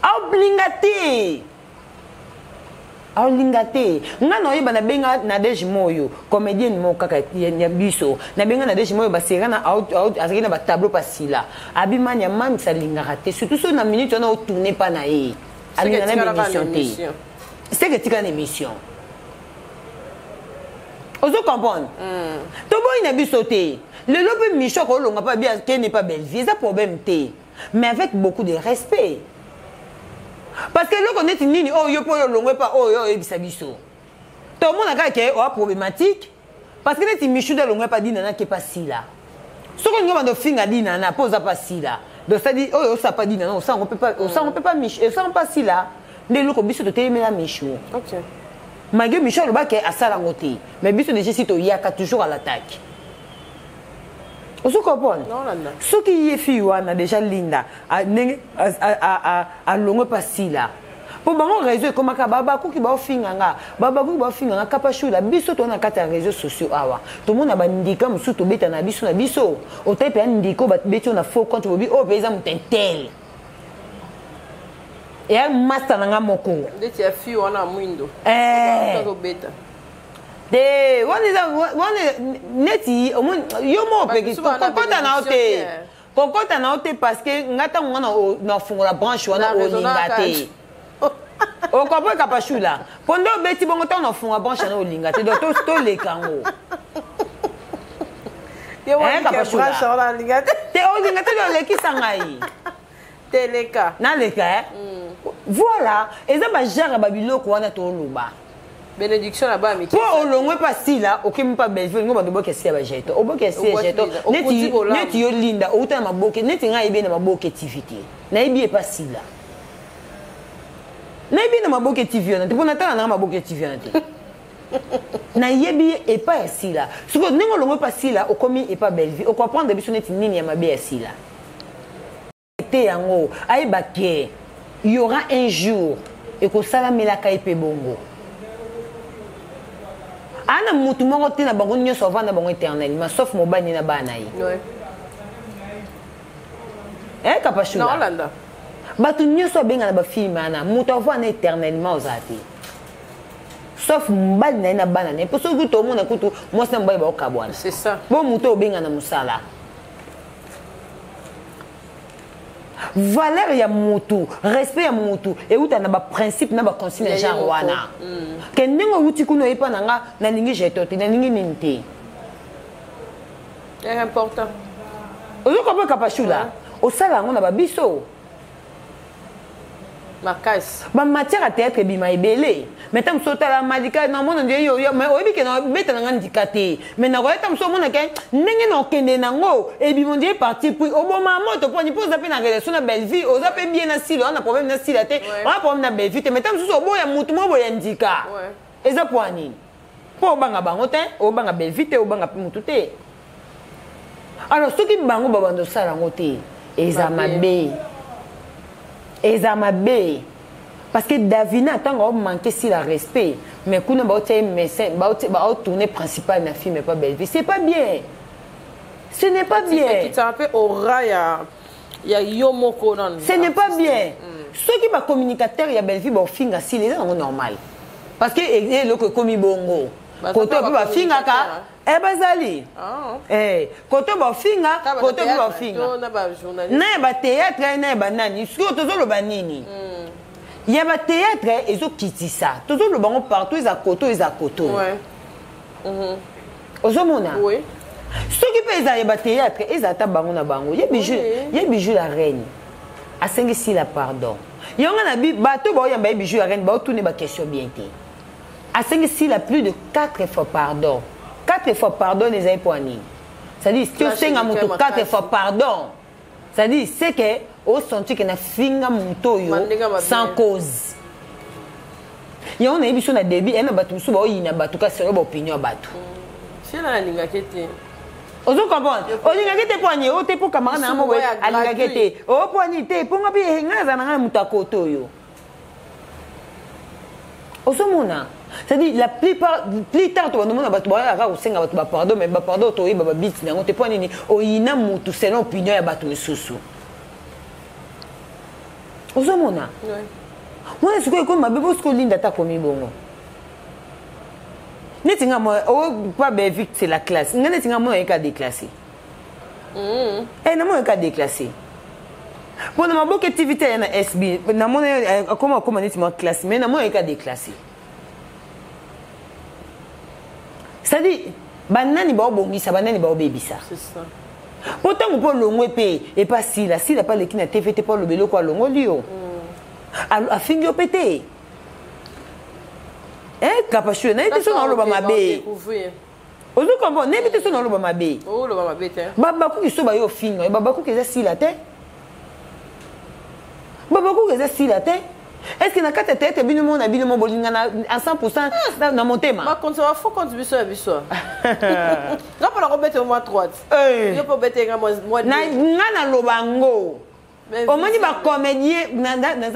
B: Aolinga te. Aolinga te. Nga na oyeba na benga Nadège Moyo, comédienne moko kaka ya biso. Na benga Nadège Moyo ba sera na azalaki na ba tableau pa Sila. Abimani ya mamisa alingaka te, surtout so na minute wana o tourner pa na ye. Alinga na émission te. C'est que tika na émission. Ozo comprendre? Toboyi na biso te. Lelo pe Micho akolonga pa bien kene pa Bellevue, eza problème te. Mais avec beaucoup de respect. Parce que loko neti nini oyo yo po yo longwe pa oyo oyebisa biso. Tomona kaka ke oa problématique parce que neti Micho da longwe pa Dina na ke pa Sila. Soko ngo bando finga Dina na po za pa Sila. Donc ça dit oyo osa pa Dina na osango pe pa osango pe pa Micho, osango pa Sila. Nde loko biso to telemela Micho.
E: Okay.
B: Malgré Micho alobaki asala ngo te, mais biso déjà si toyaka toujours à l'attaque. Ozo comprendre? Soki ye fille wana déjà Linda ndenge alongwe pa Sila. Po bango réseau ekomaka babakuki baofinga nga, babakuki baofinga nga Kapashula, biso to na kati ya réseaux sociaux awa. Tomona ba ndika mosusu tobeta na biso na biso. Otai pe ndiko ba beti na faux compte bobi oyo pe eza moto intel. Ya master na nga moko.
E: Ndeti ya fille wana mwindo.
B: Eh.
E: Tobeta.
B: Te wana eza wana neti omoni yo moko pe kokota na yo te. Kokota na yo te parce que nga ntango nga na fungola branche wana olinga te. Okomprendre Kapashula? Po nde obeti bongo ntango na fungola branche wana olinga te. Donc toleka yango.
E: Eh, Kapashula.
B: Te olinga te olekisa ngai.
E: Teleka.
B: Naleka, eh? Voilà, eza ba genre ba biloko wana toloba.
E: Bénédiction na ba miki.
B: Po olongwe pa Sila, okemi pa Bellevue, ngo bando boke Sila ba jeto. Oboke Sila jeto. Neti neti yo Linda, outa na maboke, neti nga yebe na maboke TV te. Na yebi pa Sila. Na yebi na maboke TV wana te, po natala na maboke TV wana te. Na yebi epa ya Sila. Siko ndenge olongwe pa Sila, okomi epa Bellevue, okomprendre biso neti nini ya mabe ya Sila. Te yango ayeba ke il y aura un jour ekosalamelaka ye pe bongo. Ana mutu moko te na bango nyonso avanda bango éternellement sauf mobali na bana ye. Eh Kapashula.
E: Na Hollanda.
B: Bato nyonso abenga na ba film ana mutu avanda éternellement ozati. Sauf mobali na ye na bana na ye. Po soki tomona kutu mwasi na mobali baokabwana.
E: C'est ça.
B: Bo mutu obenga na musala. Valeur ya mutu, respect ya mutu, euta na ba principe na ba consigne genre wana. Ke ndenge outi kuna oyepa na nga, nalingi jeto te, nalingi nini te.
E: C'est important.
B: Ozo comprendre Kapashula? Osala yango na ba biso.
E: Makasi.
B: Ba matière à théâtre ebima ebele. Mais tant que tala malika na mona nde yo yo mais oyebi ke na beta na nga ndika te. Mais na koyeta moso mona ke ndenge na okende nango ebima nde parti puis oboma moto po ni poza pe na relation na Bellevue, oza pe bien na silo, na problème na sila te. On a problème na Bellevue te. Mais tant mosusu oboya mutu mo boya ndika. Eza po nini? Mpo obanga bango te, obanga Bellevue te, obanga mpe motu te. Alors soki bango babanda osala yango te, eza mabe, eza mabe. Parce que Davina ntango aomanke sila respect, mais kuna baotia ye médecin, baotourne principal na film pas Bellevue. C'est pas bien, ce n'est pas bien.
E: Ekitaka mpe aura ya yo moko nanu.
B: Ce n'est pas bien. Soki bacommunicateur ya Bellevue baofinga sila, eza yango normal, parce que eloko ekomi bongo. Koto mpe bafingaka, bazali koto bafinga, koto mpe bafinga na ya batéâtre na ya banani. Sikoyo tozoloba nini? Ya batéâtre ezokitisa, tozoloba ngo partout, eza koto, eza koto. Ozomona, soki mpe eza ya batéâtre, eza ata bango na bango. Ye Bijou la reine asengi sila pardon. Yango na bato baoyamba ye Bijou la reine, baotune baquestion bien te. Asengi sila plus de 4 fois pardon. 4 fois pardon ezali mpo ya nini? C'est-à-dire si osenga moto 4 fois pardon, c'est-à-dire c'est que osenti ke nafinga moto oyo sans cause. Yango nayebi so na début na bato mosusu baoyina bato, kasi oyo baopinion ya bato.
E: Sila nalingaki te.
B: Ozo comprendre, olingaki te mpo ani o te, mpo camarade na nga alingaki te, o mpo ani te, mpo nga mpe ngai aza na ngai moto akote oyo. Ozomona, c'est-à-dire la plupart, plus tard tobandomona bato bayaka kosenga bato bapardon, mais bapardon toyeba babiti na yango te. Mpo nini oyina motu selon opinion ya bato misusu? Ozomona wana sikoyo ekomi mabe. Bo sikoyo Linda ata akomi bongo neti nga mo pa Bellevue, c'est la classe. Nga neti nga mona yeka déclassé, namona yeka déclassé mpona maboke TV te ya na SB. Namona akoma akoma neti mwa classe, mais namona yeka déclassé. C'est-à-dire banani baobongisa, banani baobebisa? Mpo ntango mpo olongwe mpe epa sila, sila mpe aleki na TV te mpo aloba eloko alongoli yo, afingi yo mpe te. Kapashu, nayebi te so naoloba mabe. Ozo comprendre, nayebi te so naoloba mabe. Babakuki so bayo ofinga yo, babakuki eza sila te, babakuki eza sila te. Est ce que na kati ya tete bino mo na bino mo bolingana à 100 na motema?
E: Bakonzi bafaux compte biso ya biso, nga mpona kobete mwa droite, yo mpo obete nga mwa.
B: Nga naloba yango, omoni bacomédien,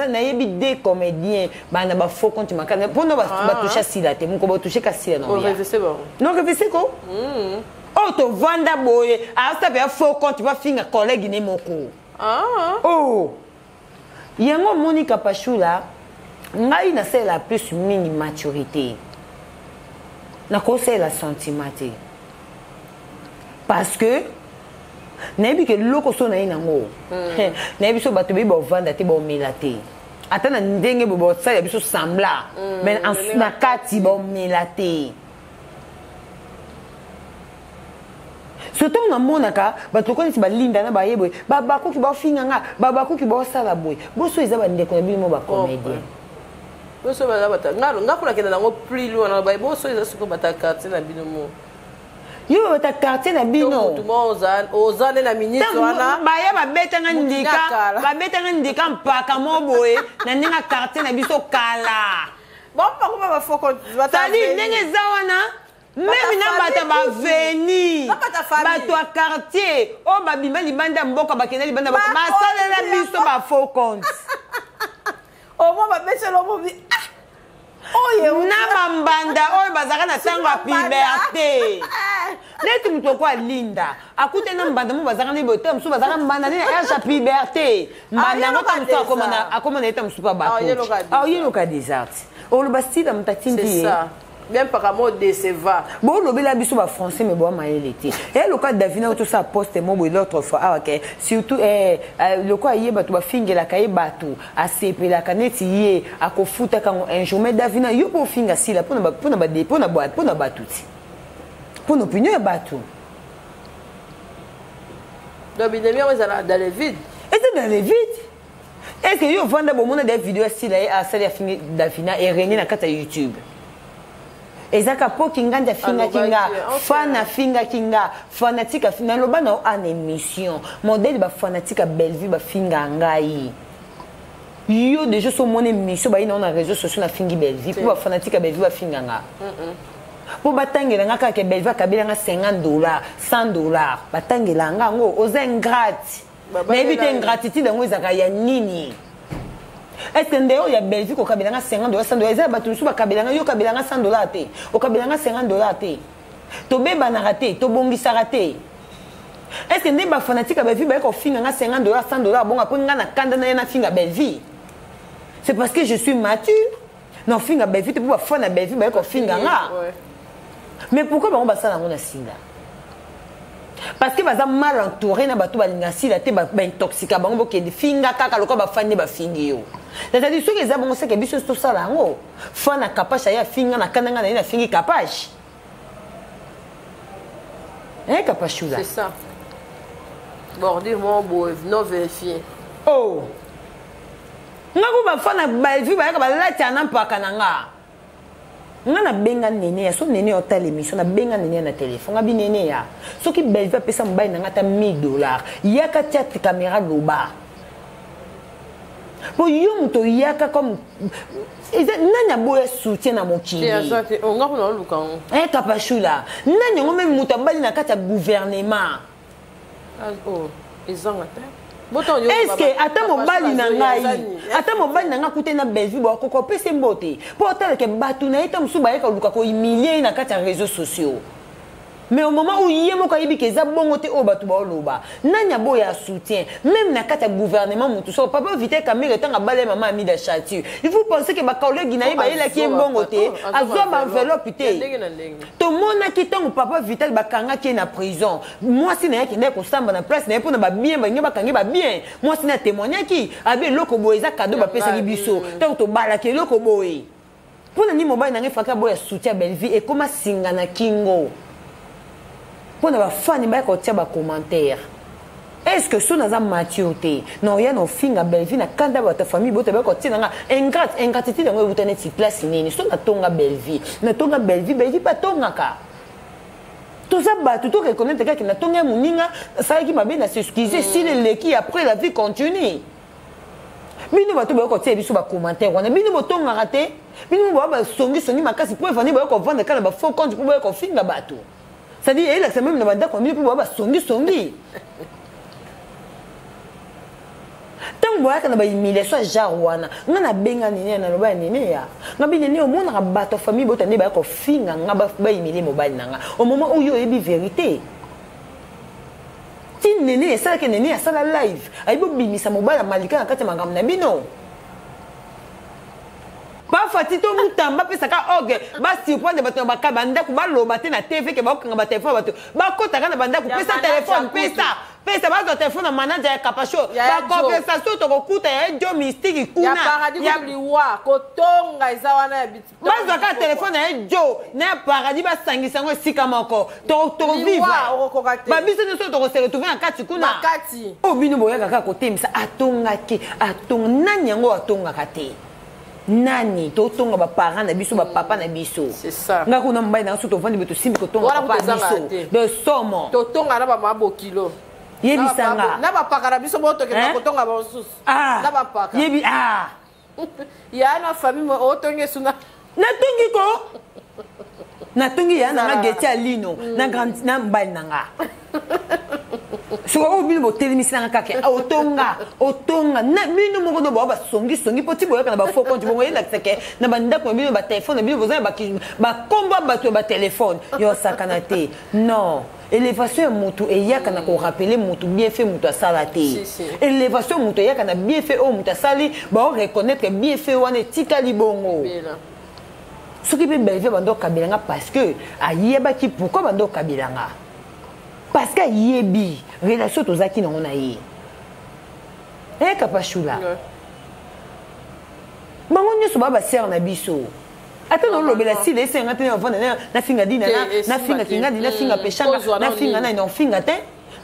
B: nayebi deux comédien bana bafaux compte makasi mpona batouche sila te. Moko batouche ka sila non revese ko oyo tovanda boye, asape ya faux compte, bafinga collègue ne moko. Oh, yango omoni Kapashula, ngai nasalela plus mingi maturité, nakosalela sentiment te, parce que nayebi ke eloko so naye nango, nayebi so bato beyi baovanda te, baomela te, ata na ndenge boye baosalela biso sembla, mais na kati baomela te. Surtout namonaka bato lokola neti balinda na baye boye, babakoki baofinga nga, babakoki baosala boye. Boso eza bandeko na bino mo bacomédien.
E: Boso baza bata nga kuna kenda nango plus loin na baye. Boso eza sikoyo bata quartier na bino mo.
B: Yo bata quartier na bino.
E: Oza nde na minute wana.
B: Baya babetanga ndika, babetanga ndika mpaka mo boye na ndenge quartier na biso kala.
E: Bon, bafoko.
B: Sadi ndenge eza wana, même na bato baveni, bato ya quartier oyo babima libanda ya mboka, bakenda libanda, basalela biso bafaux compte.
E: Omo babetela omobi.
B: Na bambanda oyo bazalaka na ntango ya puberté, neti moto oko alinda akute na mbanda mo bazalaka nde boye te, mosusu bazalaka mbanda nde na âge ya puberté. Mbanda yango ta mosusu akoma na ye ta mosusu mpa bato oyeloka désert, oloba style moto atindi ye.
E: Bien mpaka mo déceva.
B: Bolobela biso bafrançais, mais boa mayele te. E lokola Davina oyo tosala poste mo boye l'autre fois awa ke surtout lokola ye bato bafingelaka ye, bato asepelaka neti ye akofutaka yango un jour. Mais Davina, yo mpo ofinga sila mpona bato ti mpona opinion ya bato.
E: Donc binemi yango ezala dans le vide.
B: Eza dans le vide. Est ce que yo ovanda bomona da video ya sila ye asali afingi Davina erenie na kati ya YouTube? Ezaka mpo kingandi afingaki nga, fan afingaki nga, fanatique naloba na ana émission modèle bafanatique ya Bellevue bafinga ngai. Yo déjà so omona émission bayi nango na réseau sociaux, nafingi Bellevue mpo bafanatique ya Bellevue bafinga nga. Mpo batangela nga kaka Bellevue akabela nga 50 dollars, 100 dollars, batangela nga yango. Oza ingrate. Nayebi te ingratitude yango ezalaka ya nini. Est ce que nde oyo ya Bellevue kokabela nga 50 dollars, 100 dollars, eza ya bato mosusu bakabela nga? Yo okabela nga 100 dollars te, okabela nga 50 dollars te, tobebanaka te, tobongisaka te. Est ce que nde bafanatiques ya Bellevue baye kofinga nga 50 dollars, 100 dollars, bonga mpo nga na kanda na ye nafinga Bellevue? C'est parce que je suis mature. Nafinga Bellevue te mpo bafans na Bellevue baye kofinga nga. Mais pourquoi bango basala yango na Sila? Parce que baza mal entouré na bato balinga Sila te, baintoxika bango. Bokende finga kaka lokola bafans nde bafingi yo. C'est-à-dire soki eza bongo, seke biso tosala yango. Fan na Kapashe aye afinga na kanda, nga na ye nafingi Kapashe. Eh, Kapashula.
E: C'est ça, bordure moko boye non vérifié.
B: Oh, nga ko bafans na Bellevue bayaka balatia na mpaka na nga. Nga nabenga Nene ya so, Nene otala émission. Nabenga Nene na telefone, nga bi Nene ya soki Bellevue apesa mobali na nga ata 1000 dollars, yaka tia caméra, loba. Mpo yo moto oyaka comme eza nani aboya soutien na mokili?
E: Nga kuna oluka yango.
B: Eh, Kapashula, nani yango? Même moto abali na kati ya gouvernement.
E: Ezanga te.
B: Est-ce ata mobali na ngai, ata mobali na ngai akute na Bellevue, bakoka opesa mbote mpo otalake bato na ye ta mosusu bayeka koluka kohumilie ye na kati ya réseaux sociaux? Mais au moment où ye moko ayebi ke eza bongo te, oyo bato baoloba, nani aboya soutien? Même na kati ya gouvernement, motu soko papa Vital Kamerhe, ntango abala ye mama Amida Chature, il faut penser ke bacollègues na ye bayelaki ye mbongo te, azwa baenveloppe te. Tomonaki ntango papa Vital bakangaki ye na prison, mwasi na ye akendaki kosamba na place na ye mpona babiens balingi bakangi babiens. Mwasi na ye atémoignaki abi eloko boye eza cadeau bapesaki biso ntango tobalaki eloko boye. Mpo na nini mobali na ngai faki aboya soutien ya Bellevue? Ekóma singa na kingo mpo na bafans bayaka kotia bacommentaire. Est ce que so naza mature te na oya na ofinga Bellevue na kanda, bato ya famille bota bayaka kotia na nga ingrate? Ingratitude yango ewuta neti place nini? So natonga Bellevue, natonga Bellevue, Bellevue mpe atongaka. Toza bato, to reconnaître kaka natonga ya moninga, asalaki mabe na s'excuse, sile eleki, après la vie continue. Bino bato boya kotia biso bacommentaire wana, bino botongaka te. Bino boya basongisongi makasi mpo evandi, boya kovanda kaka na bafaux compte mpo boya kofinga bato. C'est-à-dire eyelakisa même na bandako na bino mpo boya basongisongi. Ntango boyaka na bahumiliation ya genre wana, nga nabenga Nene ya, naloba ya Nene ya nga bi Nene, omonaka bato ya famille bota nde baya kofinga nga, bahumilie mobali na nga au moment oyo oyebi vérité ti. Nene esalaki, Nene asala live, ayebi obimisa mobali ya Malika na kati ya makambo na bino. Bafati to Mutamba apesaka orgue, basurprendre bato na baka bandako, baloba te na TV ke bakokanga batelefone, bato bakotaka na bandako. Pesa telefone, pesa, pesa. Bazwa telefone na manager ya Kapasho, baconversation tokokuta ya Jo Mystique kuna.
E: Liwa kotonga eza wana ya
B: Bazwa kaka telefone na ye Jo na ya Paradis, basangisa yango esika moko, tokovivre babiso nyonso, tokose retrouve na kati kuna. Oyo bino boyaka kaka kotemisa atongaki, atonga nani yango atongaka te? Nani totonga? Baparent na biso, bapapa na biso. Nga kuna mobali na biso tovandi boye, tosimbi kotonga papa biso de somo.
E: Totonga na bamama bokilo.
B: Yebisanga.
E: Na bapaka na biso botokenda kotonga bamosusu na bapaka.
B: Yebi ah.
E: Ya na famille otongi esuna.
B: Natongi ko, natongi ya nanga Geti Alino na grand na mobali na nga. Soki oyo bino botelemisi nanga kaka otonga, otonga na bino moko no bao basongisongi mpo ti boyaka na bafaux compte bongo, eyelakisa ke na bandako na bino, batelefone na bino, boza na bakombo ya bato ya batelefone. Yo osakana te. Non, élévation ya motu eyaka na korappeler motu bienfait motu asala te. Élévation ya motu eyaka na bienfait oyo motu asali, baoreconnaître bienfait wana, etikali bongo. Soki mpe Bellevue bando okabelanga parce que ayebaki pourquoi bando okabelanga, parce que ayebi relation tozalaki nango na ye. Eyeka Pashula, bango nyonso baa basere na biso. Ata naolobela sila esenga te, navanda nafinga Dina, nafinga Kingadi, nafinga Peshanga, nafinga nani, naofinga te.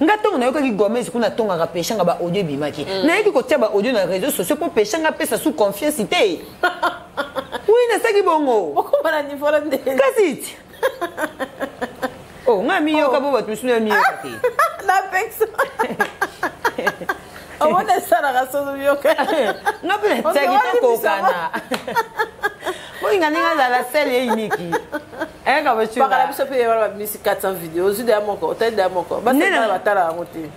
B: Nga ntongo nayokaki Gomez kuna atongaka Peshanga, baaudio ebimaki, nayaki kotia baaudio na réseau sociaux mpo Peshanga apesa su confiance te. Oui, nasalaki bongo. Kasi ti oh, nga miyoka mpo bato mosusu ya miyoka te.
E: Napekisa omona esalaka sozo miyoka.
B: Nga mpe natiaki tokokana. Bolinga ndenge azala sele ye unique. Ayaka
E: bashura. Pakala biso pe wana babimisi 400 video ozwi deya moko otali deya moko basala batala yango te.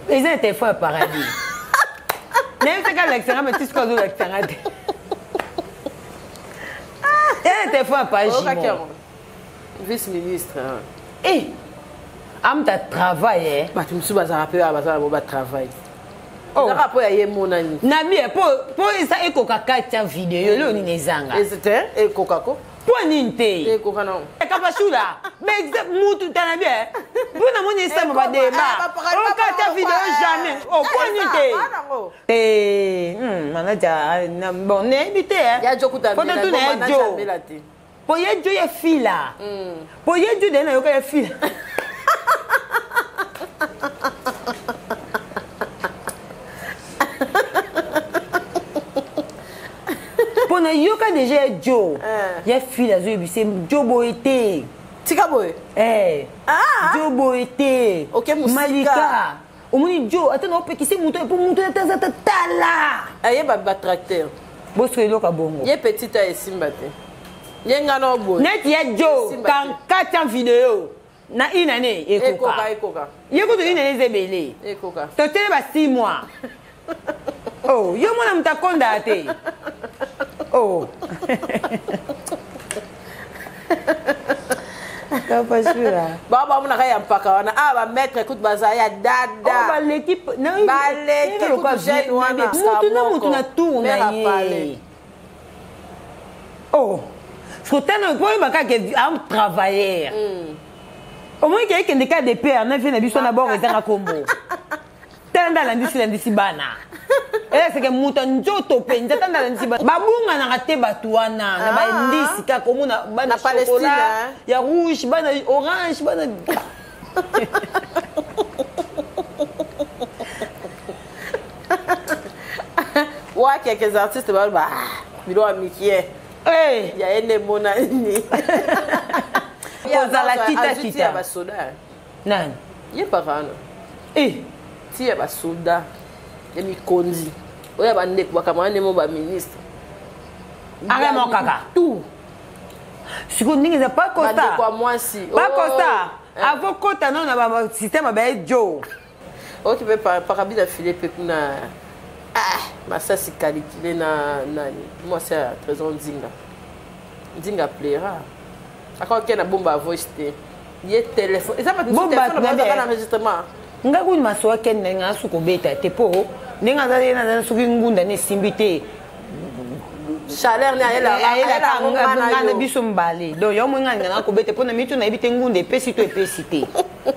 B: Eza na telefone ya paradis. Nayebi te kalakisa nga mais ti sikoyo azolakisa nga te. Eza na telefone ya page
E: moko. Vice ministre.
B: Eh! Amuta travail eh.
E: Bato mosusu bazalaka mpe bazala bo ba travail. Oh. Ezaka mpo ya ye emonani.
B: Na bien mpo mpo eza ekoka kati ya video eloko nini ezanga.
E: Te ekoka ko.
B: Mpo nini te.
E: Ekoka na.
B: Kapashula mais mutu tana bien mpo namoni esama ba débat. Okati ya video jamais. Oh mpo nini te. Te manager bon nayebi te.
E: Ya jo kuta.
B: Mpo totuna ya jo. Po ye jo ye fila. Po ye jo de nayoka ye fila. Po nayoka deja ye jo. Ye fila azoyebisa jo boye te.
E: Tika boye.
B: Eh. Jo boye te.
E: Okay,
B: Malika. Omoni jo ata na opekisi moto po moto ata aza tala.
E: Ayeba ba tracteur.
B: Boso eloka bongo.
E: Ye petit a esimba te. Ye nga na boye.
B: Neti ya jo kan 400 vidéo na une année
E: ekoka. Ekoka.
B: Ye kutu une année ezebele.
E: Ekoka.
B: Totele ba 6 mois. Oh, yo mona mutu akonda te. Oh. Kapashula.
E: Ba ba mona ya mpaka wana. Ah ba maître écoute baza ya dada.
B: Oh ba l'équipe
E: na ba l'équipe jeune wana.
B: Mutu na mutu na tour na ye. Oh. Sotana po ba kaka un travailleur. Omoni ke ekende ka de père na vie na biso na bord ezanga kombo. Tala nde alandisi landisi bana. Eza seke moto nzoto mpenza tala nde alandisi bana. Babunganaka te bato wana na bandisi kaka omona bana chocolat ya rouge, bana orange, bana
E: wa quelques artistes baloba biloko ya mikie ya ye nde emonani.
B: Kozala kita-kita.
E: Ya basoda.
B: Nani?
E: Ye papa wana.
B: Eh.
E: Ti ya basoda ya mikonzi oyo ya bandeko bakamara nde mo baministre.
B: Aremo kaka.
E: Tout.
B: Sikoyo ndenge eza pa Costa.
E: Bandeko ya mwasi.
B: Pa Costa. Avant kota nano na ba système ba jo.
E: Ok pe pakabila filet pe kuna ah masasi calculé na nani mwasi ya Trésor Nzinga. Nzinga plaira. Akoki na bomba voice te. Ye téléphone. Eza bato
B: Bomba
E: téléphone
B: na
E: bazaka
B: bien.
E: na enregistrement.
B: Nga kutu masoa ken na nga suko beta te po ndenge aza ye naza soki ngunda ne esimbi te.
E: Chaleur ne ayela
B: ayelaka
E: nga
B: nga na biso mbale. Donc yo mwenga nga na kobeta po na mitu nayebi te ngunda epesi to epesi te.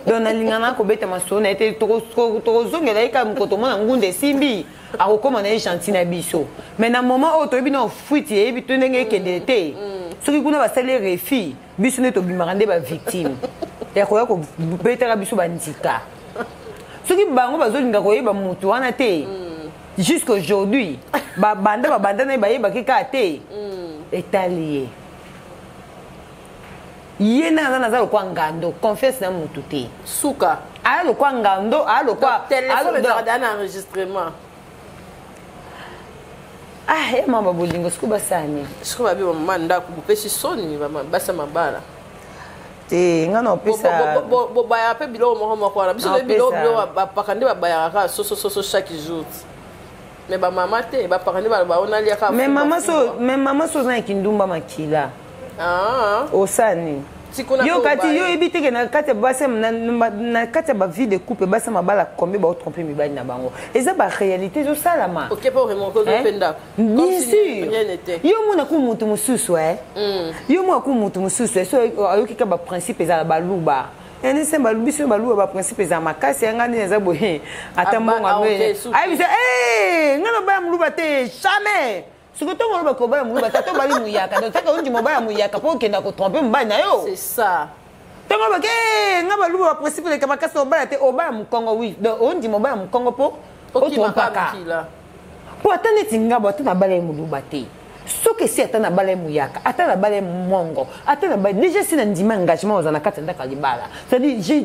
B: Donc nalinga na kobeta masoa na ye te tokozongela ye kaka mokoto mona ngunda esimbi akokóma na ye gentil na biso. Mais na moment oyo toyebi na fuite yebi to ndenge ekendele te. Soki kuna basali refus biso nde tobimaka nde ba victime. Ya koya kobetaka biso bandika. Soki bango bazolinga koyeba motu wana te jusqu'aujourd'hui babanda babanda na ye bayebaki kaka te. Etali ye. Ye na aza naza lokwa ngando, confiance na motu te.
E: Suka.
B: Aya lokwa ngando, aya lokwa
E: téléphone ezalaka na enregistrement.
B: Ah, ye mama bolingo siko basani.
E: Siko babi mama ndako bopesi soni basa mabala.
B: Te nga na opesa
E: bobayaka mpe biloko moko moko wana. Biso
B: Na
E: toyebi biloko
B: opesa.
E: biloko bapaka nde babayaka kaka soso soso chaque jour. Mais bamama te bapaka nde baloba onalia kaka
B: Mais
E: fumbwa,
B: mama so,
E: fumbwa.
B: mais mama so oza na kindumba makila.
E: Ah.
B: Osani.
E: Tikuna
B: Yo
E: ko
B: kati
E: baye.
B: yo yebi te ke na kati ya basi na, na, na kati ya ba vie de couple basi mabala combien ba tromper mibali na bango. Eza ba réalité zo salama.
E: OK po remonter zo
B: Hein?
E: penda.
B: Bien
E: Comme si
B: sûr.
E: rien n'était.
B: Yo mona ku mutu mususu eh. Yo mona ku mutu mususu eh. So ayoki ka ba principe eza ba luba. Ene se ba lubi so ba luba ba principe eza makasi nga nde eza boye. Ata
E: Aba,
B: mbongo
E: ah,
B: amwe.
E: ok, suki.
B: Ayi biso eh nga na ba muluba te jamais. Soki ntongo oloba kobala moluba te, to bali muyaka. Donc, soki ondima obala muyaka, po okenda kotrompe mobali na yo.
E: C'est ça.
B: Ntongo olobaka, eh, nga baluba ba principe eleka makasi obala te, obala mokongo, oui. Donc, ondima obala mokongo po
E: Okimaka
B: otrompaka.
E: mokila.
B: Po ata neti nga bo, ata nabala ye moluba te. Soki esi ata nabala ye muyaka, ata nabala ye mongo, ata nabala, déjà si nandima engagement oza na kati ya ndako ya libala. C'est-à-dire,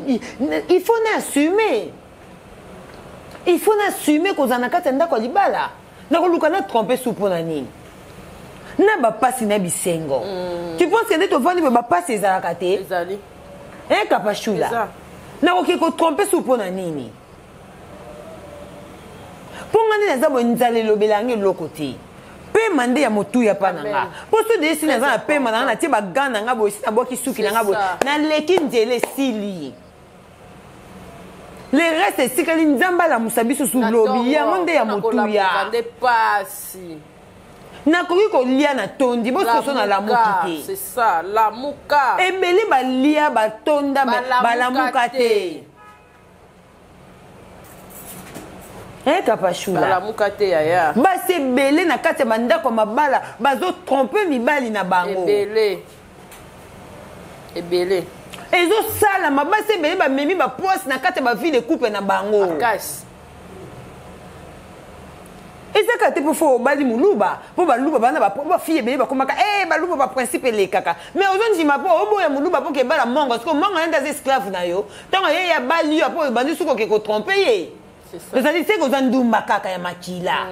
B: il faut n'assumer. Il faut n'assumer kozala na kati ya ndako ya libala. Nakoluka na tromper su mpo na nini? Na bapasi na bisengo. Tu penses que nde tovandi boye bapasi ezalaka te?
E: Ezali.
B: Eh Kapashula. Nakoki kotrompe su mpo na nini? Mpo nga nde naza boye nzala elobela yango eloko te. Pema nde ya motuya mpa na nga. Mpo so de esi naza na pema na nga natie bagan na nga boye esi nabwaki suki na nga boye naleki nzela esili. Le reste esikali Nzambe alamusa biso su lobi yango nde ya motuya. Nakoki kolia na tondi bososo na lamuki
E: te.
B: Ebele balia batonda balamuka te. Eh Kapashula.
E: Balamuka te yaya.
B: Basi ebele na kati ya bandako ya mabala bazo tromper mibali na bango.
E: Ebele. Ebele.
B: Ezosalama basi ebele bamemi ba poisse na kati ya ba vie de couple na bango.
E: Makasi.
B: Eza kaka te mpo fo obali moluba mpo baluba bana bafille ebele bakomaka e baluba baprincipe elekaka mais ozondima mpo oboya moluba mpo kebala mongo siko mongo na nde aza esclave na yo ntango ye ya bali yo mpo obandi soki oke kotrompe ye ezali seke oza ndumba kaka ya makila.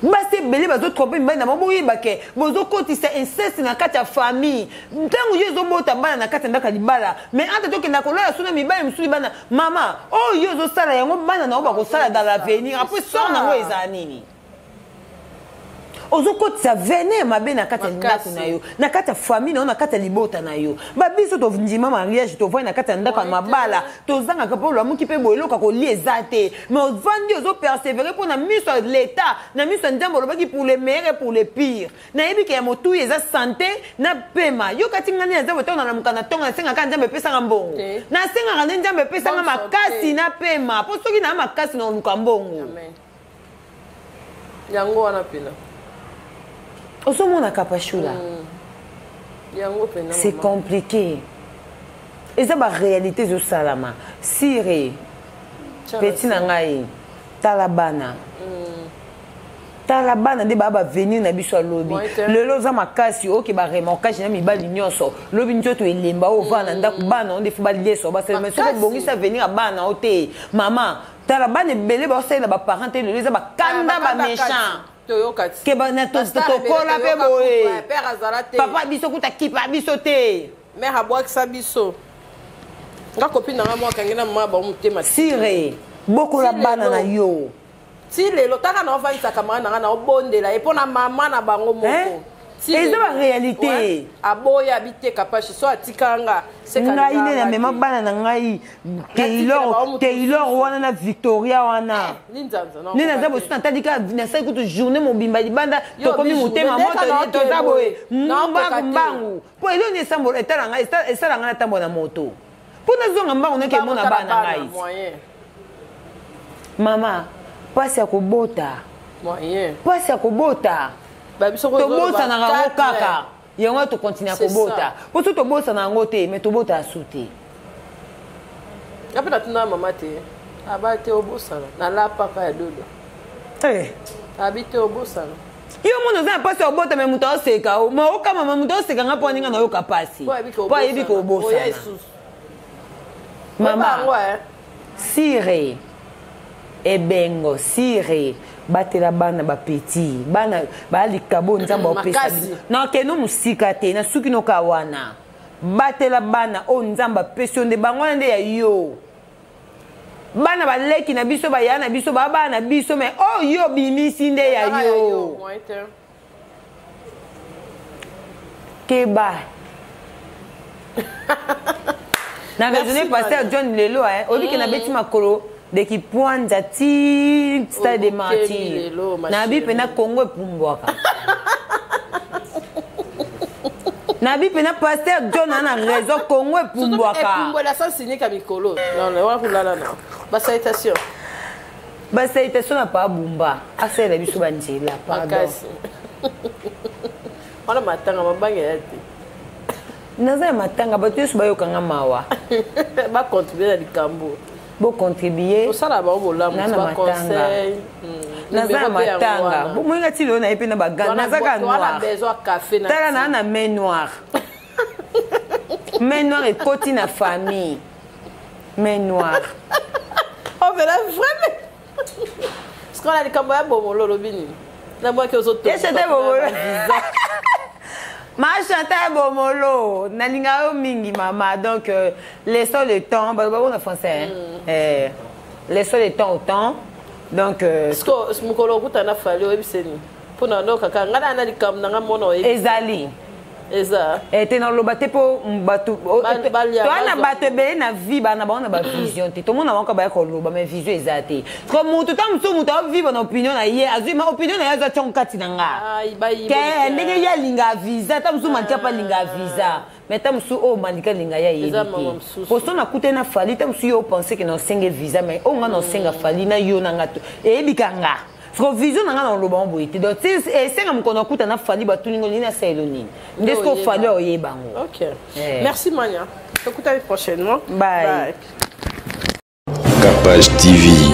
B: Basi ebele bazotrompe mibali na bango, boyeba ke bozokotisa inceste na kati ya famille. Ntango yo ezobota bana na kati ya ndako ya libala, mais entre tokenda kolala suna mibali mosusu bana mama oyo yo ozosala yango bana na yo bakosala dans l'avenir après sort na yango ezala nini? Ozokotisa venin mabe na kati ya ndako na yo, na kati ya famille na yo, na kati ya libota na yo. Babiso tondima mariage, tovandi na kati ya ndako ya mabala, tozangaka mpo olamuki mpe boye eloko ya kolia eza te, mais ovandi ozopersévérer mpo na miso ya l'État, na miso ya Nzambe olobaki pour le meilleur et pour le pire. Nayebi ke ya motuya eza santé na pema. Yo kati ngai nde naza boye, ntango nalamuka na ntongo nasengaka Nzambe epesanga mbongo, nasengaka nde Nzambe epesanga makasi na pema, mpo soki naa makasi na oluka mbongo.
E: Yango wana pena.
B: Ozomona Kapashula.
E: Yango pena.
B: C'est compliqué. Eza ba réalité ezosalama. Sire petit na ngai tala bana. Tala bana nde baa bavenir na biso ya lobi. Lelo oza makasi oke ba remorquage na mibali nyonso. Lobi nzoto elemba oyo ovanda na ndako bana oyo nde fo baliesa basala. Mais soki obongisa avenir ya bana oyo te mama tala bana ebele baosalela ba parents te lelo eza bakanda ba méchant. Ke tokola mpe boye papa biso kuta kipa biso te.
E: Mère abwakisa biso. Nga copine na nga mwa kangi na mama ba motema.
B: Sire bokola bana na yo.
E: Ti lelo taka na ofandisa camarade na nga na obondela ye pona mama na bango moko.
B: Eza ba réalité.
E: Aboya biteka pashi so atika nga.
B: Ngai nde namema bana na ngai Taylor, Taylor wana na Victoria wana. Nde naza bosu natali kaka nasali kutu journée mobimba libanda tokomi motema moto toza boye mbangu mbangu mpo eloni esambola esala ngai natambola na moto mpo nazonga mbangu noki emona bana na ngai. Mama mpasi ya kobota, mpasi ya kobota, tobosanaka yango kaka yango tokontinue ya kobota mpo so tobosana yango te mais tobota asu te.
E: Nga mpe natuna mama te aba te obosana nalapaka ya dodo abi te obosana.
B: Yo mona oza na mpasi ya kobota me moto aoseka ma okamama moto aoseka nga mpo aninga nayoka mpasi mpo ayebi kobosana. Mama sire ebengo sire batela bana bapeti bana balikabo Nzambe opesa na keno mosika te na suki noka wana batela bana oyo Nzambe apesi yo nde bango wana nde ya yo. Bana baleki na biso baya na biso ba bana na biso mais oyo bimisi nde ya yo. Keba. Na raisonné pasteur John lelo hein, obi ke na beti makolo de kipwanza ti stade de martyr. Na bi pena Congo epumbwaka. Na bi pena pasteur John ana raison Congo epumbwaka.
E: Epumbwela sans sinika mikolo. Non non, wana kulala na. Ba salutation.
B: Ba salutation na pa bumba. Asela biso ba nzela pardon.
E: Wana matanga mabanga ya te.
B: Naza ya matanga bato nyonso bayokanga mawa.
E: Ba contribuer na likambo.
B: Bo contribuer.
E: Osala ba bolamu ba conseil.
B: Naza ya matanga. Bo moinga ti lelo na ye pe na ba gants. Naza ka noir.
E: Besoin café na.
B: Tala na na main noire. Main noire ekoti na famille. Main noire.
E: Oh mais là vraiment. Parce qu'on a likambo ya bomolo lobi nini? Nabwaki
B: ozotoye Chantal Bomolo. Ma Chantal Bomolo, nalinga yo mingi mama. Donc laissons le temps, baloba na français. Hein? Eh, laissons le temps au temps. Donc
E: mokolo okutana Fally, oyebiseni mpona no kaka ngai na likambo na ngai mona oyebi.
B: Ezali.
E: Eza.
B: Te, naloba te mpo bato toa na bato ebele na vie, bana bango na bavision te. Tomona bango baya koloba, mais vision eza te. Parce que moto ta mosusu, moto aovivre na opinion na ye, azwi ma opinion na ye, azwa tiango kati na nga ke ndenge ye alinga visa. Ta mosusu Malika mpe alinga visa, mais ta mosusu oyo Malika alinga ye ayebi te. Poso nakutani na Fally, ta mosusu yo opense ke na osenge visa, mais oyo nga na osenga Fally na yo na nga eyebika nga. Siko vision na nga na oloba ngo boye te. Donc esenga mokolo nakuta na Fally, batuningo nini, asalelo nini, nde siko Fally oyeba ngo.
E: Ok. Merci Mania, tokutani prochainement.
B: Bye, bye.
A: Capage TV.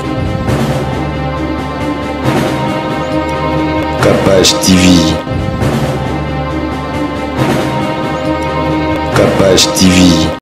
A: Capage TV. Capage TV.